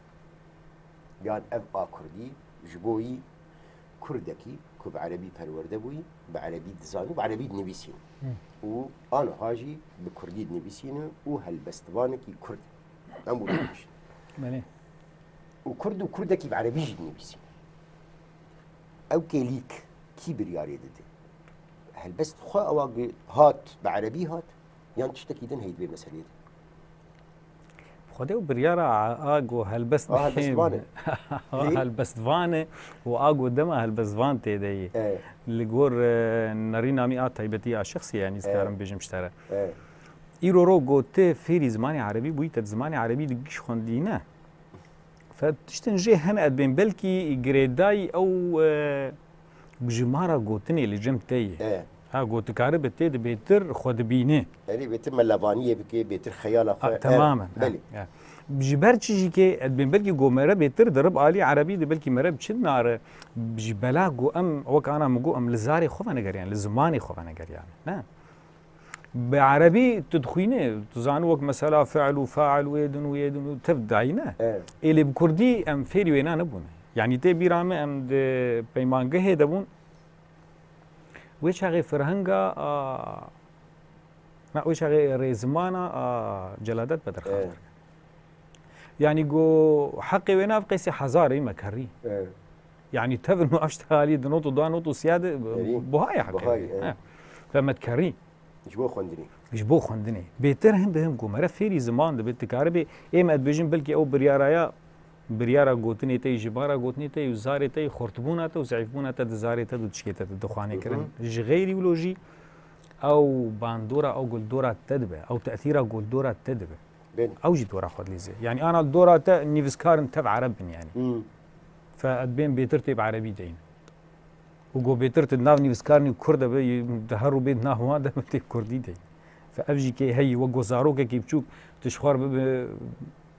Yan ev a kurdî ji bo yî kurdekî ku bi erebî perwerde bûyî, bi erebî dizanî, bi erebî dinivîsîn. Hı. Û aniha jî bi kurdî dinivîsîne û helbestvanekî kurd e. Em wilo dibêjin. Belê. Û kurd û kurdekî bi erebî jî dinivîsîne. Ew kêlîk kî biryarê dide? Helbest xwe ewa gi-, hat, bi erebî hat, yan tiştekî din heyî di vê meseleyê de? Xwedê û biryara a, a go helbest A, helbestvan e. Helbestvan e û a go dema helbestvan tê de yî. E. Li gor, e, nerîna mî a taybetî a şexsî, yanî, ez E. karim bêjim ji te re. E. Îro ro go te fêrî zimanê erebî bûyî, te di zimanê erebî di giş xwendî ne. Fe tiştin jê hene, ez dibêm belkî girêdayî ew, e, bijimara gotinê li cem te ye. E. Ha, gotikaribe tê de bêtir xwe dibîne. Erê, bêtir melevaniyê bike, bêtir xeyala Ha, xwe. temamen, Evet, ha, belê. ha. Ji ber çi jî ke ez dibêm belkî go mere bêtir di rib alî erebî de belkî mere bi çi nare, ji bela go em, wek ana min go, em li zarê xwe venegeriyan, li zimanê xwe venegeriyan. Ne? Bi erebî tu dixwînî, tu zanî wek mesela fi'l û fa'il û êdin û êdin û tev dayî ne. Evet. Ê lê bi kurdî em fêrî wêna nebûne. Yanî tê bîra me em di peymangehê de bûn. Wê çaxê ferhenga a, na, wê çaxê rêzimana a Celadet Bedirxan Evet. derket. Yanî go heqê wêna ev qeysê hezarê me kerî. Evet. Yanî tevir me aşt halî di not û da not û siya de Erî. buha ye heqê Buha ye, wê. evet. He. Ve me dikerî. Ji bo xwendinê. Ji bo xwendinê. Bêtir him bi him ku mere fêrî ziman dibe, dikaribê, ê me dibêjin belkî ew biryara ya, biryara gotinê te yî, jibara gotinê te yî û zarê te yî, xurtbûna te û zeîfbûna te di zarê te de, di tişkê te de dixwane kirin. Hı hı. Ji xeyrî wilo jî ew bandora, ew guldora te dibe, ew tesîra guldora te dibe. Bên. Ew jî dora xwe dilîze. Yanî ana dora te nivîskar in tev ereb bin yanî. Hmm. Fe ez dibêm bêtir tê bi erebî deyin. Û go bêtir tu nav nivîskarnî kurd de be, di her rû bê di nav wan de be tê kurdî deyin. Fe ev jî kê heyî, wek go zarokekî biçûk tu ji xwe re bibe,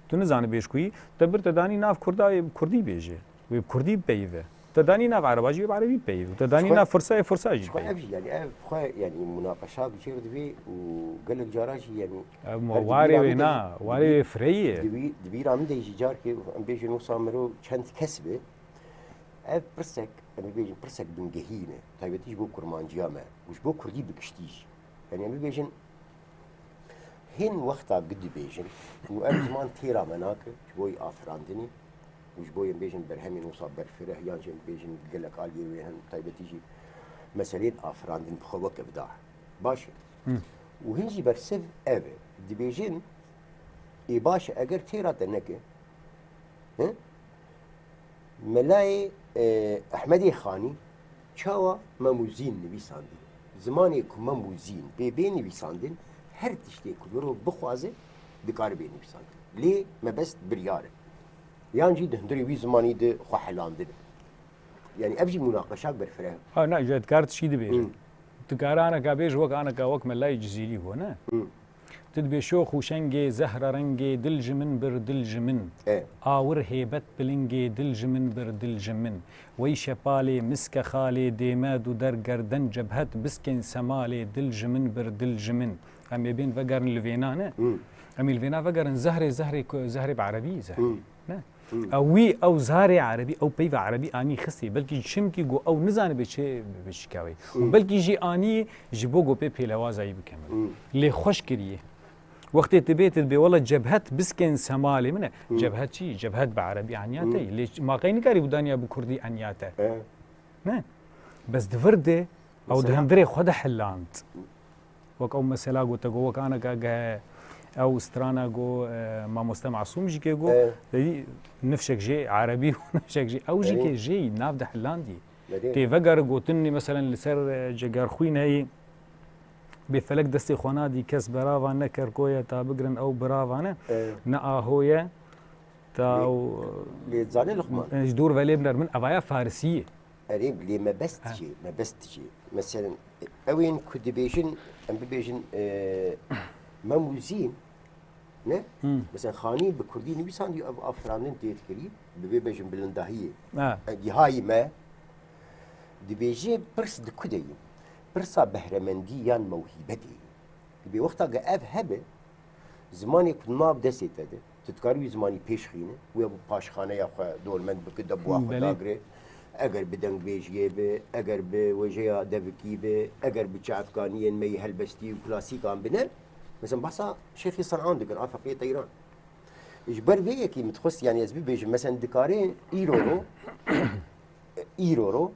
tu nizane bêj kuyî, te bir te danî nav kurda wê bi kurdî bêje. Wê bi kurdî bipeyive. Te danî nav ereba jî wê bi erebî bipeyive. Te danî Xwe nav firsa yê firsa jî Xwe ev bipeyive. jî, yani ev xwe, yani munaqeşa bi çêr divê û gelek cara jî, yani Ev her warê dibîra wê min de na, jî, warê dibî-, wê fireyî ye. dibî-, dibîra min de jî carkê em bêjin wisa miro çend kes be. Ev pirsek, em bibêjin pirsek bingehî ne. Taybetî ji bo kurmanciya me û ji bo kurdî bi giştî jî. Yani em bibêjin Hîn wexta gi dibêjin û ev ziman têra me nake, ji bo yî afirandinê û ji bo yên bêjin berhemên wisa berfireh yan jî em bêjin gelek aliyê wê hin, taybetî jî meseleyên afirandin bi xwe weke bi da. Baş e. Hı. Û hin jî bersiv ev e. Dibêjin, ê baş e, eger têra te neke, Hi? Melayê, e, Ehmedê Xanî çawa Mem û Zîn nivîsandî? Zimanê ku Mem û Zîn pê bê nivîsandin, her tiştê ku mirov bixwaze, dikare bê nivîsandin. Lê mebest biryar e. Yan jî di hundirê wî zimanî de xwe helandin. Yani ev jî munaqeşak berfireh e. Ha, na, ji dikar tiştî dibêje. Hı. Dikare aneka bêj wek aneka wek Melayê Cizîrî go, ne? Hı. Tu dibê şox û şengê, zehre rengê, dil ji min bir, dil ji min. E. Awir hêbet pilingê, dil ji min bir, dil ji min. Wey şepalê, miske xalê, dêmed û der gerden cebhet, biskên semalê, dil ji min bir, dil ji min. Em ê bên vegerin li vêna ne? Hı. Em ê li vêna vegerin zehrê, zehrê ku, zehrê bi erebî, zehrê. Hı. Ne? Ew wî, ew zarê erebî, ew peyva erebî anî xistê. Belkî çimkî ku ew nizanibe çi biçike wê. Û belkî jî anî ji bo ku pê pêlewazayî bike min. Lê xweş kiriye. Wextê tu bê, tu dibê, wela cebhet biskên semalê min e. Cebhet çi? Cebhet bi erebî aniyate. Lê ma qey nikarî wî daniya bi kurdî aniyate. Ne? Bes di vir de, ew di Mesela? hundirê xwe de hilland. Wek ew mesela gote, got, wek aneka ge ew strana got, e, mamoste Masûm jî kê got, E. Dî nifşek jê erebî û nifşek jê, ew jî E. kê jê nav de hillandî. Belê. Tê vegere gotinî, meselen, li ser, e, Cegerxwîn heyî, bê felek destê xwe nadî, kes berava ne kerko ye, ta bigirin ew birava ne, E. ne aho ye, ta Lê, ew, lê zanê Luqman. e, ji dûr ve lê biner. Min evaya farisî ye. Erê, lê mebest Ha. çi? Mebest çi? Meselen, ew ên ku dibêjin, em bibêjin, e, Mem û Zîn, ne? Hmm. Mesela, Xanî bi kurdî nivîsandî, ev afirandin tê dikirî, bi vê bejin bilindahiyê. Ha. E, dîhayî me, dibêjê pirs di ku de ye? Pirsa behremendî yan mewhîbe de ye. Dibê wexta ge ev hebe, zimanê ku nav destê te de, tu dikarî wî zimanî pêşxîne, wê bi paşxaneya xwe dormend bike, de bi wa xwe Belê. dagire. Eger bi dengbêjiyê be, eger bi wêjeya devikî be, eger bi çavkaniyên me yê helbestî û klasîkan bine, mesela behsa Şêxî Sen'an dikin, a Feqiyê Teyran. Ji ber vê yekê min dixwest, yanî ez bibêjim, mesela dikare îro ro, îro ro,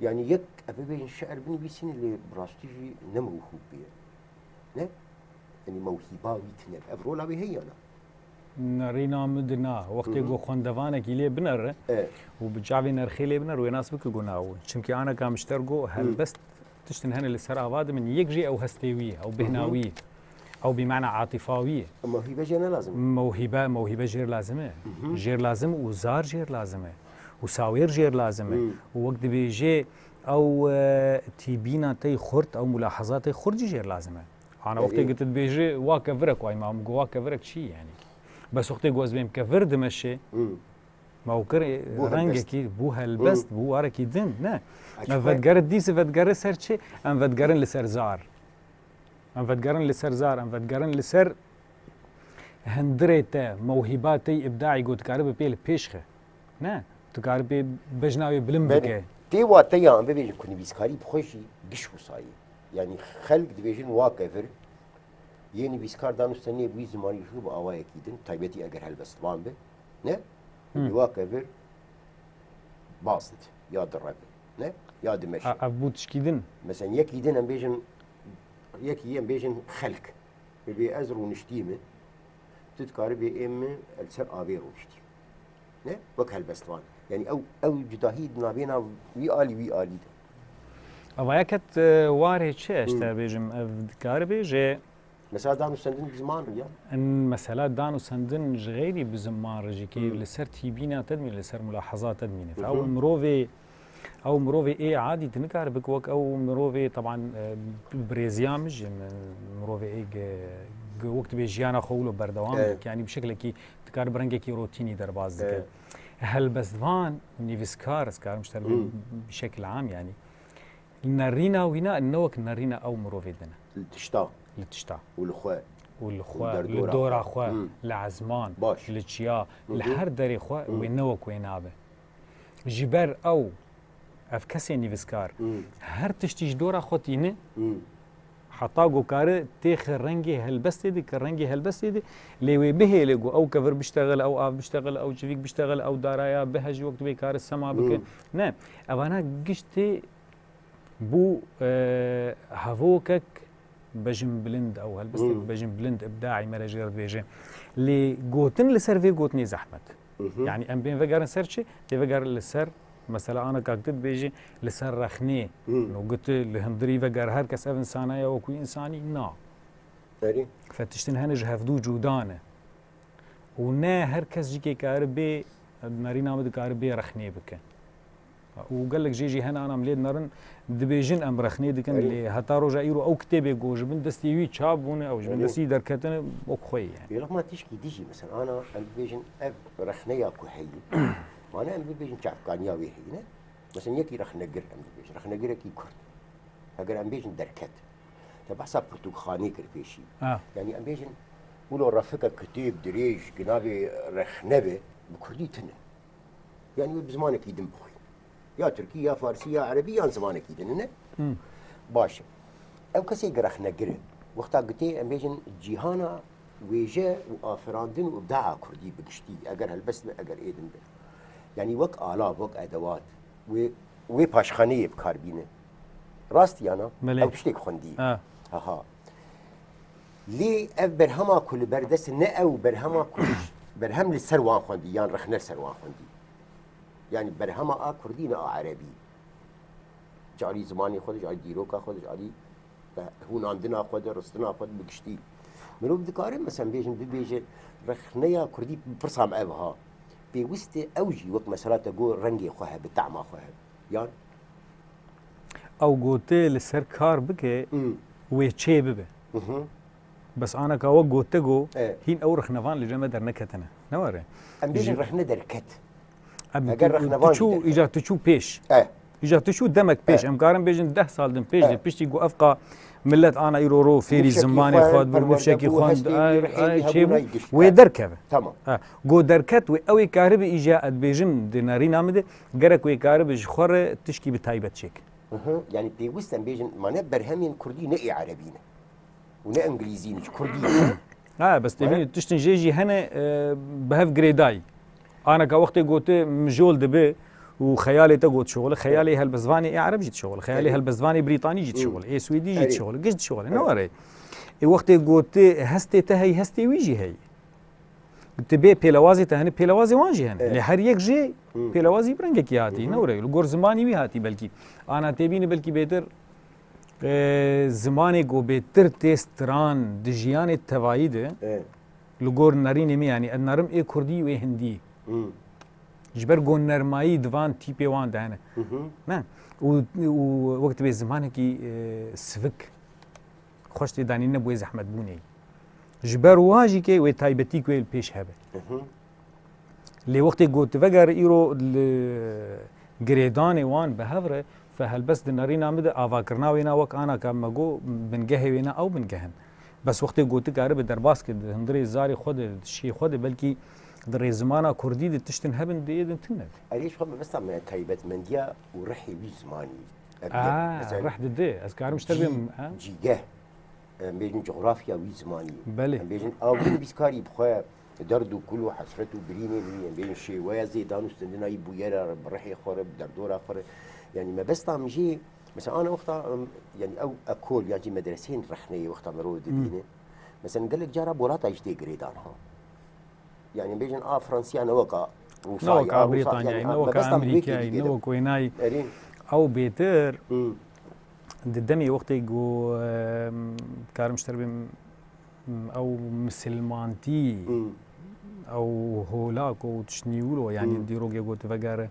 yanî yek, ev bibêjin şi'r binivîsîne, lê bi rastî jî ne mewhûb bûye. Ne? Yanî mewhîba wî tune. Ev rola wê heye ya na? Nerîna min di na. Wextê Hı hı. ku xwendevanekî lê binere E. û bi çavê nerxê lê binere, wê nas bike ku na ew. Çimkî aneka min ji te re got, Hı. helbest tiştin hene li ser ava de min yek jê ew hestê wî ye, ew bêhna Hı hı. wî ye. Ew bîmana atifa wî ye. Mewhîbe jê ne lazim e? Mewhîbe, mewhîbe jêr lazim e. Hı hı. Jêr lazim û zar jêr lazim e. Û sawêr jêr lazim e. Hı. Û wek dibêjê ew, e, tîbîna te yê xurt, ew mulahazatê xurt jî jêr lazim e. Ana Belê. wextê ku tu dibêjî wa kevirek, wa îmam got wa kevirek çi yanî? Bes wextê ku ez bêm kevir dimeşê, Hmm. ma û kir Bû rengekî helbest. bû helbest, Hmm. bû warekî din, ne? Açık Em ve- vedgerin dîsî vedgerin ser çi? Em vedgerin li ser zar. Em vedgerin li ser zar, em vedgerin li ser hundirê te, mewhîba te yê îbdaî ku dikaribe pê li pêş xe. Ne? Dikaribe bejna wê bilind Belê. bike. Tê wateya em bibêjin ku nivîskarî bi xwe jî giş wisa ye. Yanî xelk dibêjin wa kevir, yê nivîskar danûsteniye bi wî zimanî jû bi awayekî din, taybetî eger helbestvan be, ne? Hmm. Wa kevir baz dide, ya direve, ne? Ya dimeşe. A, ev bû tişkî din. Mesela yekî din em bêjin, yekî em bêjin xelk. Bibê ez rûniştî me, tu dikarî bê ê min li ser avê rûniştî. Ne? Wek helbestvan. Yanî ew, ew cudahî di navêna wî alî, wî alî de. Ava ya ket, e, warê çi ez Hmm. te bêjim, ev dikare bêje. Mesela danûstendin bi ziman re ya? In mesela danûstendin ji xeyrî bi ziman re jî kê Hmm. li ser tîbîna te dimîne, li ser mulahazat te dimîne. Hı hı. Ew mirovê Ew mirovê ê adî tu nikare bike wek ew mirovê, teban, e, birêziya min jî, min mirovê ê ge, ge wek dibê jiyana xwe wilo berdewam Evet. dike. Yanî bi şeklekî dikare bi rengekî rotînî derbas dike. Evet. Helbestvan, nivîskar, ez karim ji te re Hmm. bi şekil am yanî. Nerîna wîna ne wek nerîna ew mirovê din e. Li tişta. Li tişta. Û li xwe. Û li Û xwe, li derdora dora xwe. xwe, Hmm. li ezman, Baş. li çiya, Hı li hı. her derê xwe Hı. wê ne wek wê nabe. Ji ber ew, ev kesê nivîskar, Hmm. her tiştî ji dora xwe tîne, Hmm. heta ku kare têxe rengê helbestê de, ke rengê helbestê de, lê wê bihêle ku ew kevir biştexile, ew av biştexile, ew çivîk biştexile, ew daraya bihe jî wek dibê kare sema bike. Hmm. Ne, evana giş tê bû, e, hevokek bejin bilind, ew helbestek Hmm. bejin bilind, ibdaî me re jê re dibêje. Lê gotin li ser vê gotinê zehmet. Mhm. Yanî em bên vegerin ser çi? Tê vegerin li ser, mesela, ana kak tu dibêjî li ser rexnê. Hmm. No, got li hundirî veger, her kes ev insana ye wekû insanî, na. Erê. Fetiştin hene ji hevdû cuda ne. Û ne her kes jî kê kare bê, nerîna min dikare bê rexnê bike. Û gelek jê jî hene ana em lê dinerin, dibêjin em rexnê dikin, Erê. lê heta roja îro ew kitêbê ku ji bin destê wî çap bûne, ew ji bin Erê. destî derketine, wek xwe ye yani. Bêrixma tişkî dijî, mesela, ana em bibêjin ev rexneya ku heyî, mane em bibêjin çavkaniya wê heyî ne? Mesela, yekî rexnegir em dibêjin, rexnegirekî kurd. Heger em bêjin derket. Te behsa pirtûkxanê kir pêşî. Ha. Yani em bêjin, wilo refikek kitêb dirêj, ginavê rexne be, Bi kurdî tune. Yanî wê bi zimanekî din bixwî. Ya tirkî, ya farsî, ya erebî, yan zimanekî din, ne? Hmm. Baş e. Ew kesê rexnegir e. Wexta gotê, em bêjin cîhana wêje û afirandin û ibdaa kurdî bi giştî, eger helbest be, eger ê din be. Yanî wek ala, wek edewat, wê, wê paşxaneyê bi kar bîne. Rast ya na? Belê. Ew tiştek xwendî. Ha. Aha. Lê ev berhema ku li ber dest ne ew berhema ku berhem li ser wan xwendî yan rexne li ser wan xwendî. Yanî berhema a kurdî ne a erebî. Carî zimanê xwe de, carî dîroka xwe de, carî hûnandina xwe de, ristina xwe de bi giştî. Mirov dikare, mesela, bêjin, bibêje, rexneya kurdî, pirsa me ev ha. Pêwist e ew jî wek mesela te got rengê xwe hebe, tehma xwe hebe. Yan? Ew gote li ser kar bike, Hmm. wê çê bibe. Mhm. Bes anaka wek gote go, E. hîn ew rexnevan li cem me derneketine. Ne were? Em bêjin Ji- rexne derket. Em Eger tu, rexnevan tu çû, jî derket. îca tu çû pêş. E. Îca tu çû demek pêş. E. Em karin bêjin deh sal din pêş E. de piştî ku ev qa millet ana îro ro fêrî Nifşekî zimanê xwe, xwe bû, perwerde nifşekî bû, xwe, hestê ay, wî, rihê ay, wî çê hebûna bû. yî gişt. Wê derkeve. Tamam. Ha. Go derket wê ew ê karibe îca ez dibêjim di nerîna min de, gerek wê karibe ji xwe re tişkî bi taybet çêk. Hı hı. Yani pêwist em bêjin, mane berhemên kurdî ne ê erebî ne. Û ne îngilîzî ne, ji kurdî ne. Ha, bes tê Mane bînî tiştin jê jî hene, e, bi hev girêdayî. Aneka wextê gote mijol dibe û xeyalê te got şixul, xeyalê helbestvanê ê ereb jî dişixul, xeyalê Erê. helbestvanê brîtanî jî Hı. dişixul, ê swêdî jî Erê. dişixul, giş dişixul. Ne Erê. were? Ê wextê gote hestê te hey, hestê wî jî hey. Tu bê pêlewazê te hene, pêlewazê wan jî hene. Evet. Lê her yek jê Hı. pêlewazî bi rengekî hatî, Hı hı. ne were? Li gor zimanî wî hatî belkî. Ana tê bînî belkî bêtir, e, zimanê ku bêtir tê stiran di jiyanê tevayî de, Evet. li gor nerînê me, yanî ez nerim ê kurdî wê hindî. Hı. Ji ber ku nermayî di van tîpê wan de hene. Hı hı. Ne? Û, û wek dibê zimanekî, e, sivik. Xweş tê danî ne bi wê zehmetbûnê. Ji ber wa jî ke wê taybetî ku wê li pêş hebe. Hı hı. Lê wextê ku tu vegere îro li girêdanê wan bi hev re, fe helbest di nerîna min de avakirina wêna wek ana ka me got bingehê wêna ew bingeh in. Bes wextê ku tu karibe derbas kir di hundirê zarê xwe de, di şiyê xwe de, belkî di rêzimana kurdî de tiştin hebin, di ê din tune. Erê, ji xwe mebesta me taybetmendiya û rihê wî zimanî. Ev Aa, mesela rih dide. Ez karim ji te cî-, bêm, ha? cîgeh. Em bêjin cografya wî zimanî. Belê. Em bêjin ew binivîskarî bi xwe derd û kul û hesret û birînê wî, em bêjin şêweya zêdan û stendina wî bûyera re, bi rihê xwe re, bi derdora xwe re. Yanî mebesta min jê, mesela ana wexta, em, yanî ew ekol yan jî medreseyên rexneyê wexta mirov Hmm. dibîne. Mesela gelek cara Bolata jî tê girêdan ha. Yanî bêjin a Fransiya ne weka Rûsayê, Ne weka a Rûsa, Brîtanyayê, yanî ne weka mebesta min wê Amerîkayê, kêlî ne kêlî. wek wênayî. Erê. Ew bêtir Hmm. di demê wextê ku, em, karim ji te re bêm, em, ew misilmantî, Hmm. ew holak û tiştnî wilo, yanî Hmm. dîrokê ku tu vegere.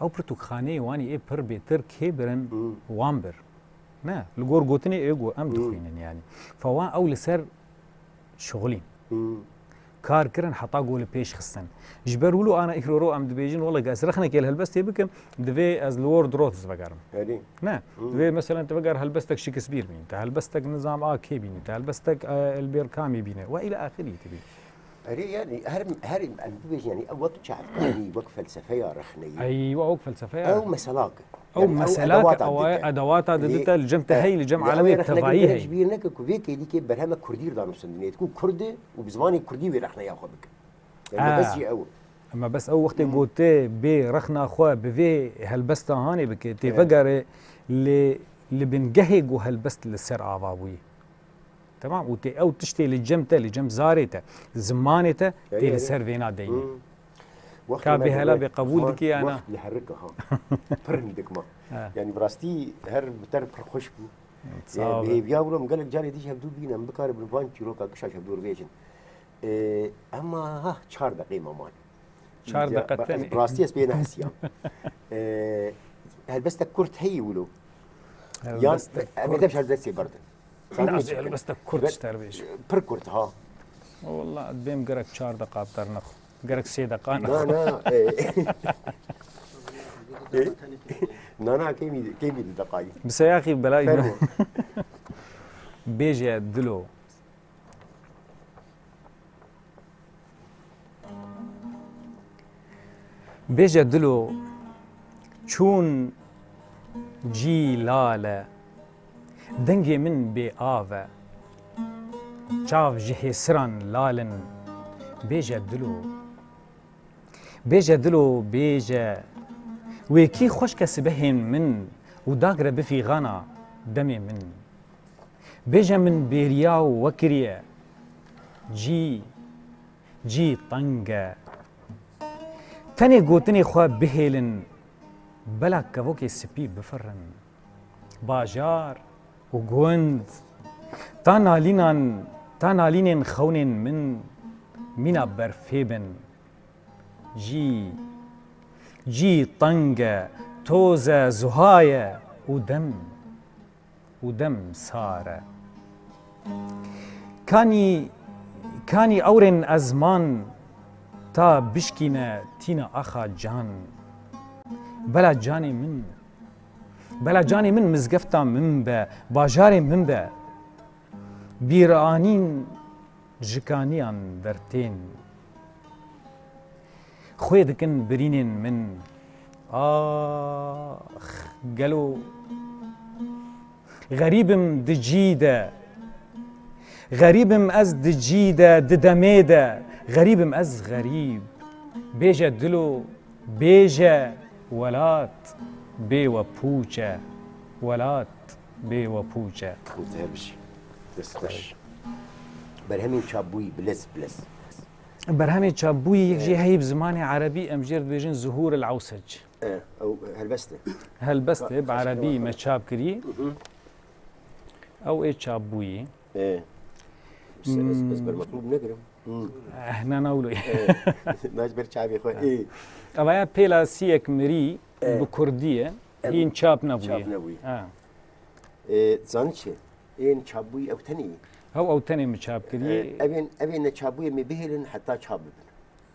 Ew pirtûkxaneyê wanî ê pir bêtir kê birin Hmm. wan bir. Ne, li gor gotinê ê ku em Hmm. dixwînin yanî. Fa wan ew li ser şixulîn. Hmm. Kar kirin heta ku li pêş xistin. Ji ber wilo ana îro ro em dibêjin, wele ez rexnekê li helbestê bikim, divê ez li Ward Roads vegerim. Erê. Ne, Hmm. divê meselen tu veger helbestek Shakespeare bînî, tu helbestek nizam a kê bînî, tu helbestek, e, Albert Camus bînî. Ve îlâ axirî tu bî. Erê, yanî her, her em bibêjin, yanî ew wek çavkanî, wek felsefeya rexneyî. Eywa, wek felsefeya. Ew meselak. Ew Yanî ew meselak, edewata ew dide. edewata Lê, didite, li cem te e, hey, li cem lê ew alemê rexnegir tevayî gelek hey. ji bîr neke ku vê kêlîkê berheme kurdî re danûstendinê, ku kurd e û bi zimanê kurdî wê rexneya xwe bike. Yanî Ha. mebest jî ew e. Mebest ew wextê Hmm. gote bê rexna xwe bi vê helbesta hanê bike, tê Evet. vegere lê li bingehê ku helbest li ser ava bûyî. Temam, û tê ew tiştê li cem te, li cem zarê te, zimanê te, Erê, tê li erê. ser vêna deynî. Hmm. Wextê Ka me bê hela dibe bê qebûl ziman, dikî ya na? wext li herike ha. Pir hindik ma. Ha. Yanî bi rastî her bi te re pir xweş bû. Sağ Yanî ol. bi hêviya wilo em gelek carê dî ji hevdû bînin, em bikaribin van çîroka kişa ji hevdû re bêjin. Ee, ema ha çar deqê me man. Çar Ca-, deqe ez tenê. bi rastî ez pê nehesiyam. Ee, helbestek kurt heyî wilo. Yan Helbestek em ê kurt. dev ji helbestê berdin. Sen Nasıl ne helbestek kurt Ve-, ji te re bêjim? Pir kurt ha. Walla bêm gerek çar deqa bi te re nexwe. Gerek sê deqa nexwe. Na, na, e, e, na, na, kêmî, kêmî di deqayî. Bi seyaxî belayî Fermo. bêje dilo. Bêje dilo, çûn cî lal e, dengê min bê av e. Çav ji hêsiran lal in, bêje dilo. Bêje dilo, bêje, wê kî xweşke sibehên min û dagre bi fîxana demê min. Bêje min bêriya û we kiriye, cî, cî teng e. Tenê gotinê xwe bihêlin, bela kevokê spî bifirin. Bajar û gund, ta nalînan, ta nalînên xewnên min mîna berfê bin. Cî, cî teng e, toz e, zuha ye û dem, û dem sar e. Kanî, kanî ewrên ezman ta bişkîne tîna axa can. Bela canê min, bela canê min mizgefta min be, bajarê min be. Bîranîn ji kaniyan dertên. Xwê dikin birînên min. Ax, gelo xerîb im di cî de. Xerîb im ez di cî de, di demê de. Xerîb im ez xerîb. Bêje dilo, bêje welat bê we pûç e. Welat bê we pûç e. Û te her bijî. Dest xweş. Berhemên çapbûyî, bilez, bilez. Berhemê çapbûyî yek jê heyî bi zimanê erebî, em jê re dibêjin Zuhur el Ewsec. E, ew helbest e. Helbest e, bi erebî me çap kirî. Ew ê çapbûyî. E. Ez, ez, ez ber metlûb negirim. Hmm. Eh, na, na, wilo. E. Naç ber çavê xwe. E. Ev ya pêla siyek mirî bi kurdî ye. Hîn çap nebûye. Çap nebûye. Ha. E, zanî çi? Ên çapbûyî ew tenê ye. Hew ew tenê min çap kiriye. E, evên, evên neçapbûyê em ê bihêlin heta çap bibin.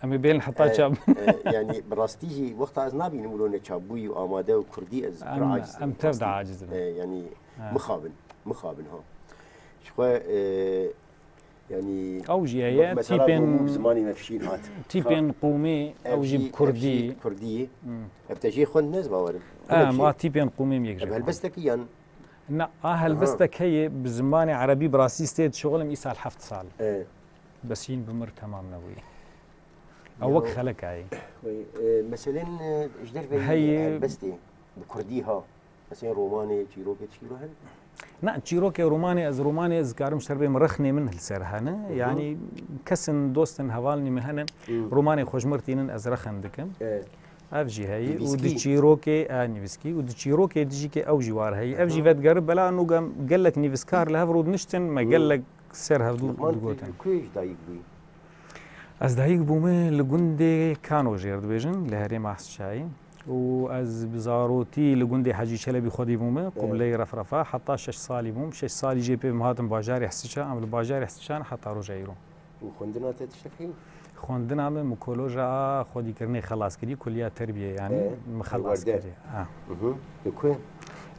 Em ê bihêlin heta çap bibin. E, yanî bi rastî jî wexta ez nabînim wilo neçapbûyî û amade û kurdî ez pir aciz im. Em tev de aciz im. E, yanî mixabin, mixabin ha. Ji xwe, e, yanî ew jî heye, mesela tîpên, zimanê me fişîn hat. Tîpên qûmî, ew jî bi kurdî. Kurdî. Ev te jê xwend ne, ez bawerim. Em a tîpên qûmî em yek jê xwend. Ev helbestekî yan Na, a helbestek heye bi zimanê erebî bi rastî stê dişixulim îsal heft sal. E. Bes hîn bi mir temam nebûye. Ew wek xeleka ye. Wê, e, meselên, e, ji derveyî helbestê bi kurdî ha. Meselên romanê, çîrokê, çîro hene? Na, çîrokê, romanê, ez romanê ez karim ji ser bêm rexnê min li ser hene. Yanî kesin dostin hevalnî min hene, romanê xwe ji mir tînin ez rexin dikim. E. Ev jî heyî û di çîrokê, e, nivîskî û di çîrokê dijî ke ew jî war heyî. Ev jî vedigerib bela nû gelek nivîskar li hev rûdiniştin, me gelek ser hevdû digotin. Li ku ji dayik bûyî? Ez dayik bûme li gundê Kano jêr dibêjin, li herêma Hesçayê. Û ez bi zarotî li gundê Hecî Çelebî xwedî bûme, Qubleyê Refrefa, heta şeş salî bûm. Şeş salî jê pê min hatim bajarê Hesça, em li bajarê Hesçan heta roja îro. Û xwendina te tiştek heye? Xwendina min, min koloja xwedîkirinê xelas kirî, kuliya terbiyê, yanî min xelas kirî. Ha. Li ku?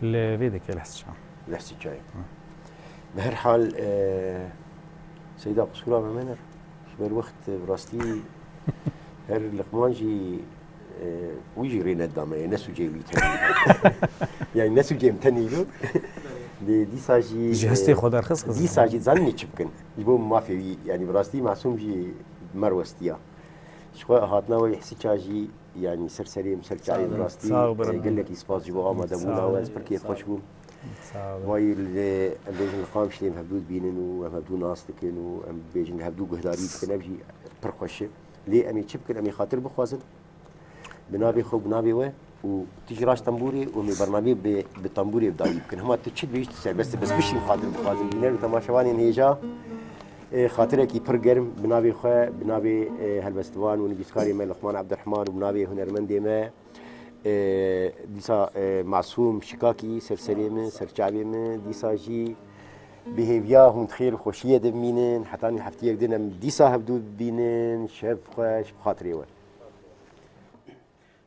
Li vê dikê li Hesçan. Li Hesçayê. Bi her hal, e, Seyda, qisûra me mene. Ji ber wext, bi rastî her Liqman jî, e, wî jî rê neda me, ne sûcê wî tenî. Yanî ne sûcê min tenî bû. Lê dîsa jî, ji hestê xwe derxist, dîsa jî zanî çi bikin. Ji bo mafê wî, yanî bi rastî Masûm jî mer westiya. Ji xwe hatina we yê Hesça jî, yanî ser serê min, ser çavê min, rastî, e, gelekî spas ji bo amadebûna we, ez pir kêfxweş bûm. Sağ olun. Vayî li, em bêjin li Qamişlê em hevdû dibînin û em hevdû nas dikin û em bêjin li hevdû guhdarî dikin, ev jî pir xweş e. Lê em ê çi bikin? Em ê xatir bixwazin. Bi navê xwe, bi navê we û tu jî raş tembûrê û em ê bernameyê bi, bi tembûrê bi dawî bikin. Hema tu çi dibêjî tu serbest e, bes bişîn xatir bixwazin. Bîner û temaşevanên hêja, e, xatirekî pir germ bi navê xwe, bi navê, e, helbestvan û nivîskarê me Luqman Ebdirehman û bi navê hunermendê me, e, dîsa, e, Masûm Şikakî ser serê min, ser çavê min, dîsa jî bi hêviya hûn di xêr û xweşiyê de bimînin, hetanî heftiyek din em dîsa hevdû bibînin, şev xweş, bi xatirê we.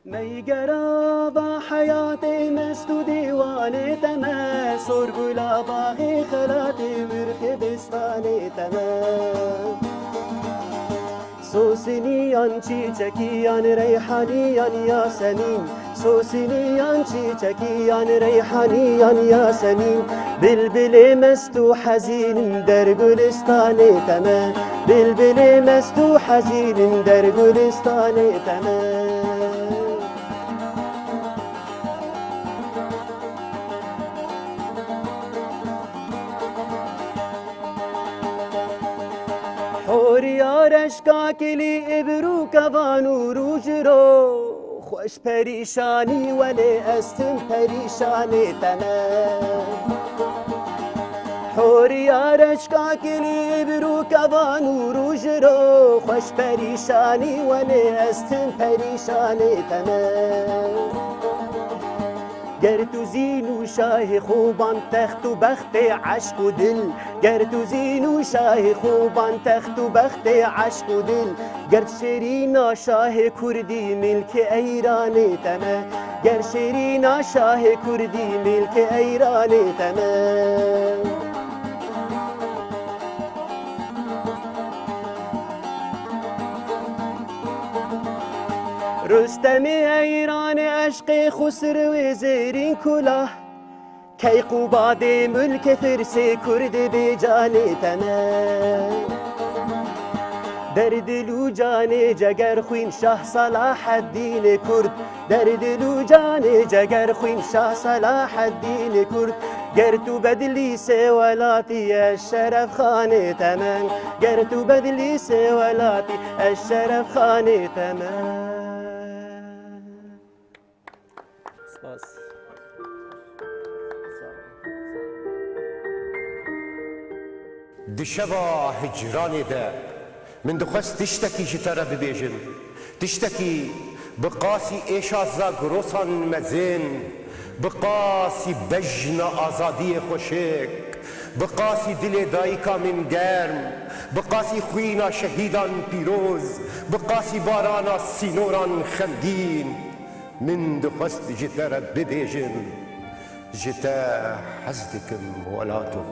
Meygera ba heyatê mest û dîwanê te me, sorgula baxê xelatê mirxê bistanê te me. Sosiniyan çîçekiyan reyhaniyan yasemîn. Sosiniyan çîçekiyan reyhaniyan yasemîn. Bilbilê mest û hezîn in der gulistanê te me. Bilbilê mest û hezîn in der gulistanê te me. Horiya reşka kilî îbir û kevan û rûjiro. Xweş perîşanî welê ez tim perîşanê te me. Horiya reşka kilî îbir û kevan û rûjiro. Xweş perîşanî welê ez tim perîşanê te me. Ger tu zîn û şahê xo ban text û bextê eşq û dil. Ger tu zîn û şahê xo ban text û bextê eşq û dil. Ger tu şêrîna şahê kurdî milkê eyranê te me. Ger şêrîna şahê kurdî milkê eyranê te me. Rustemê heyranê eşqê Xusrewê zêrîn kulah. Keyq û badê mulkê firsê kurdê bê canê te me. Derdil û canê ceger xwîn Şah Salaheddînê Kurd. Derdil û canê ceger xwîn Şah Salaheddînê Kurd. Ger tu bedilî sê welatî ez şeref xanê te me. Ger tu bedilî sê welatî ez şeref xanê te me. Spas. Di şeva hicranê de min dixwest tiştekî ji te re bibêjim. Tiştekî bi qasî êşa Zagrosan mezin, bi qasî bejna azadiyê xweşik, bi qasî dilê dayika min germ, bi qasî xwîna şehîdan pîroz, bi qasî barana sînoran xemgîn. Min dixwest ji te re bibêjim, ji te hez dikim welato.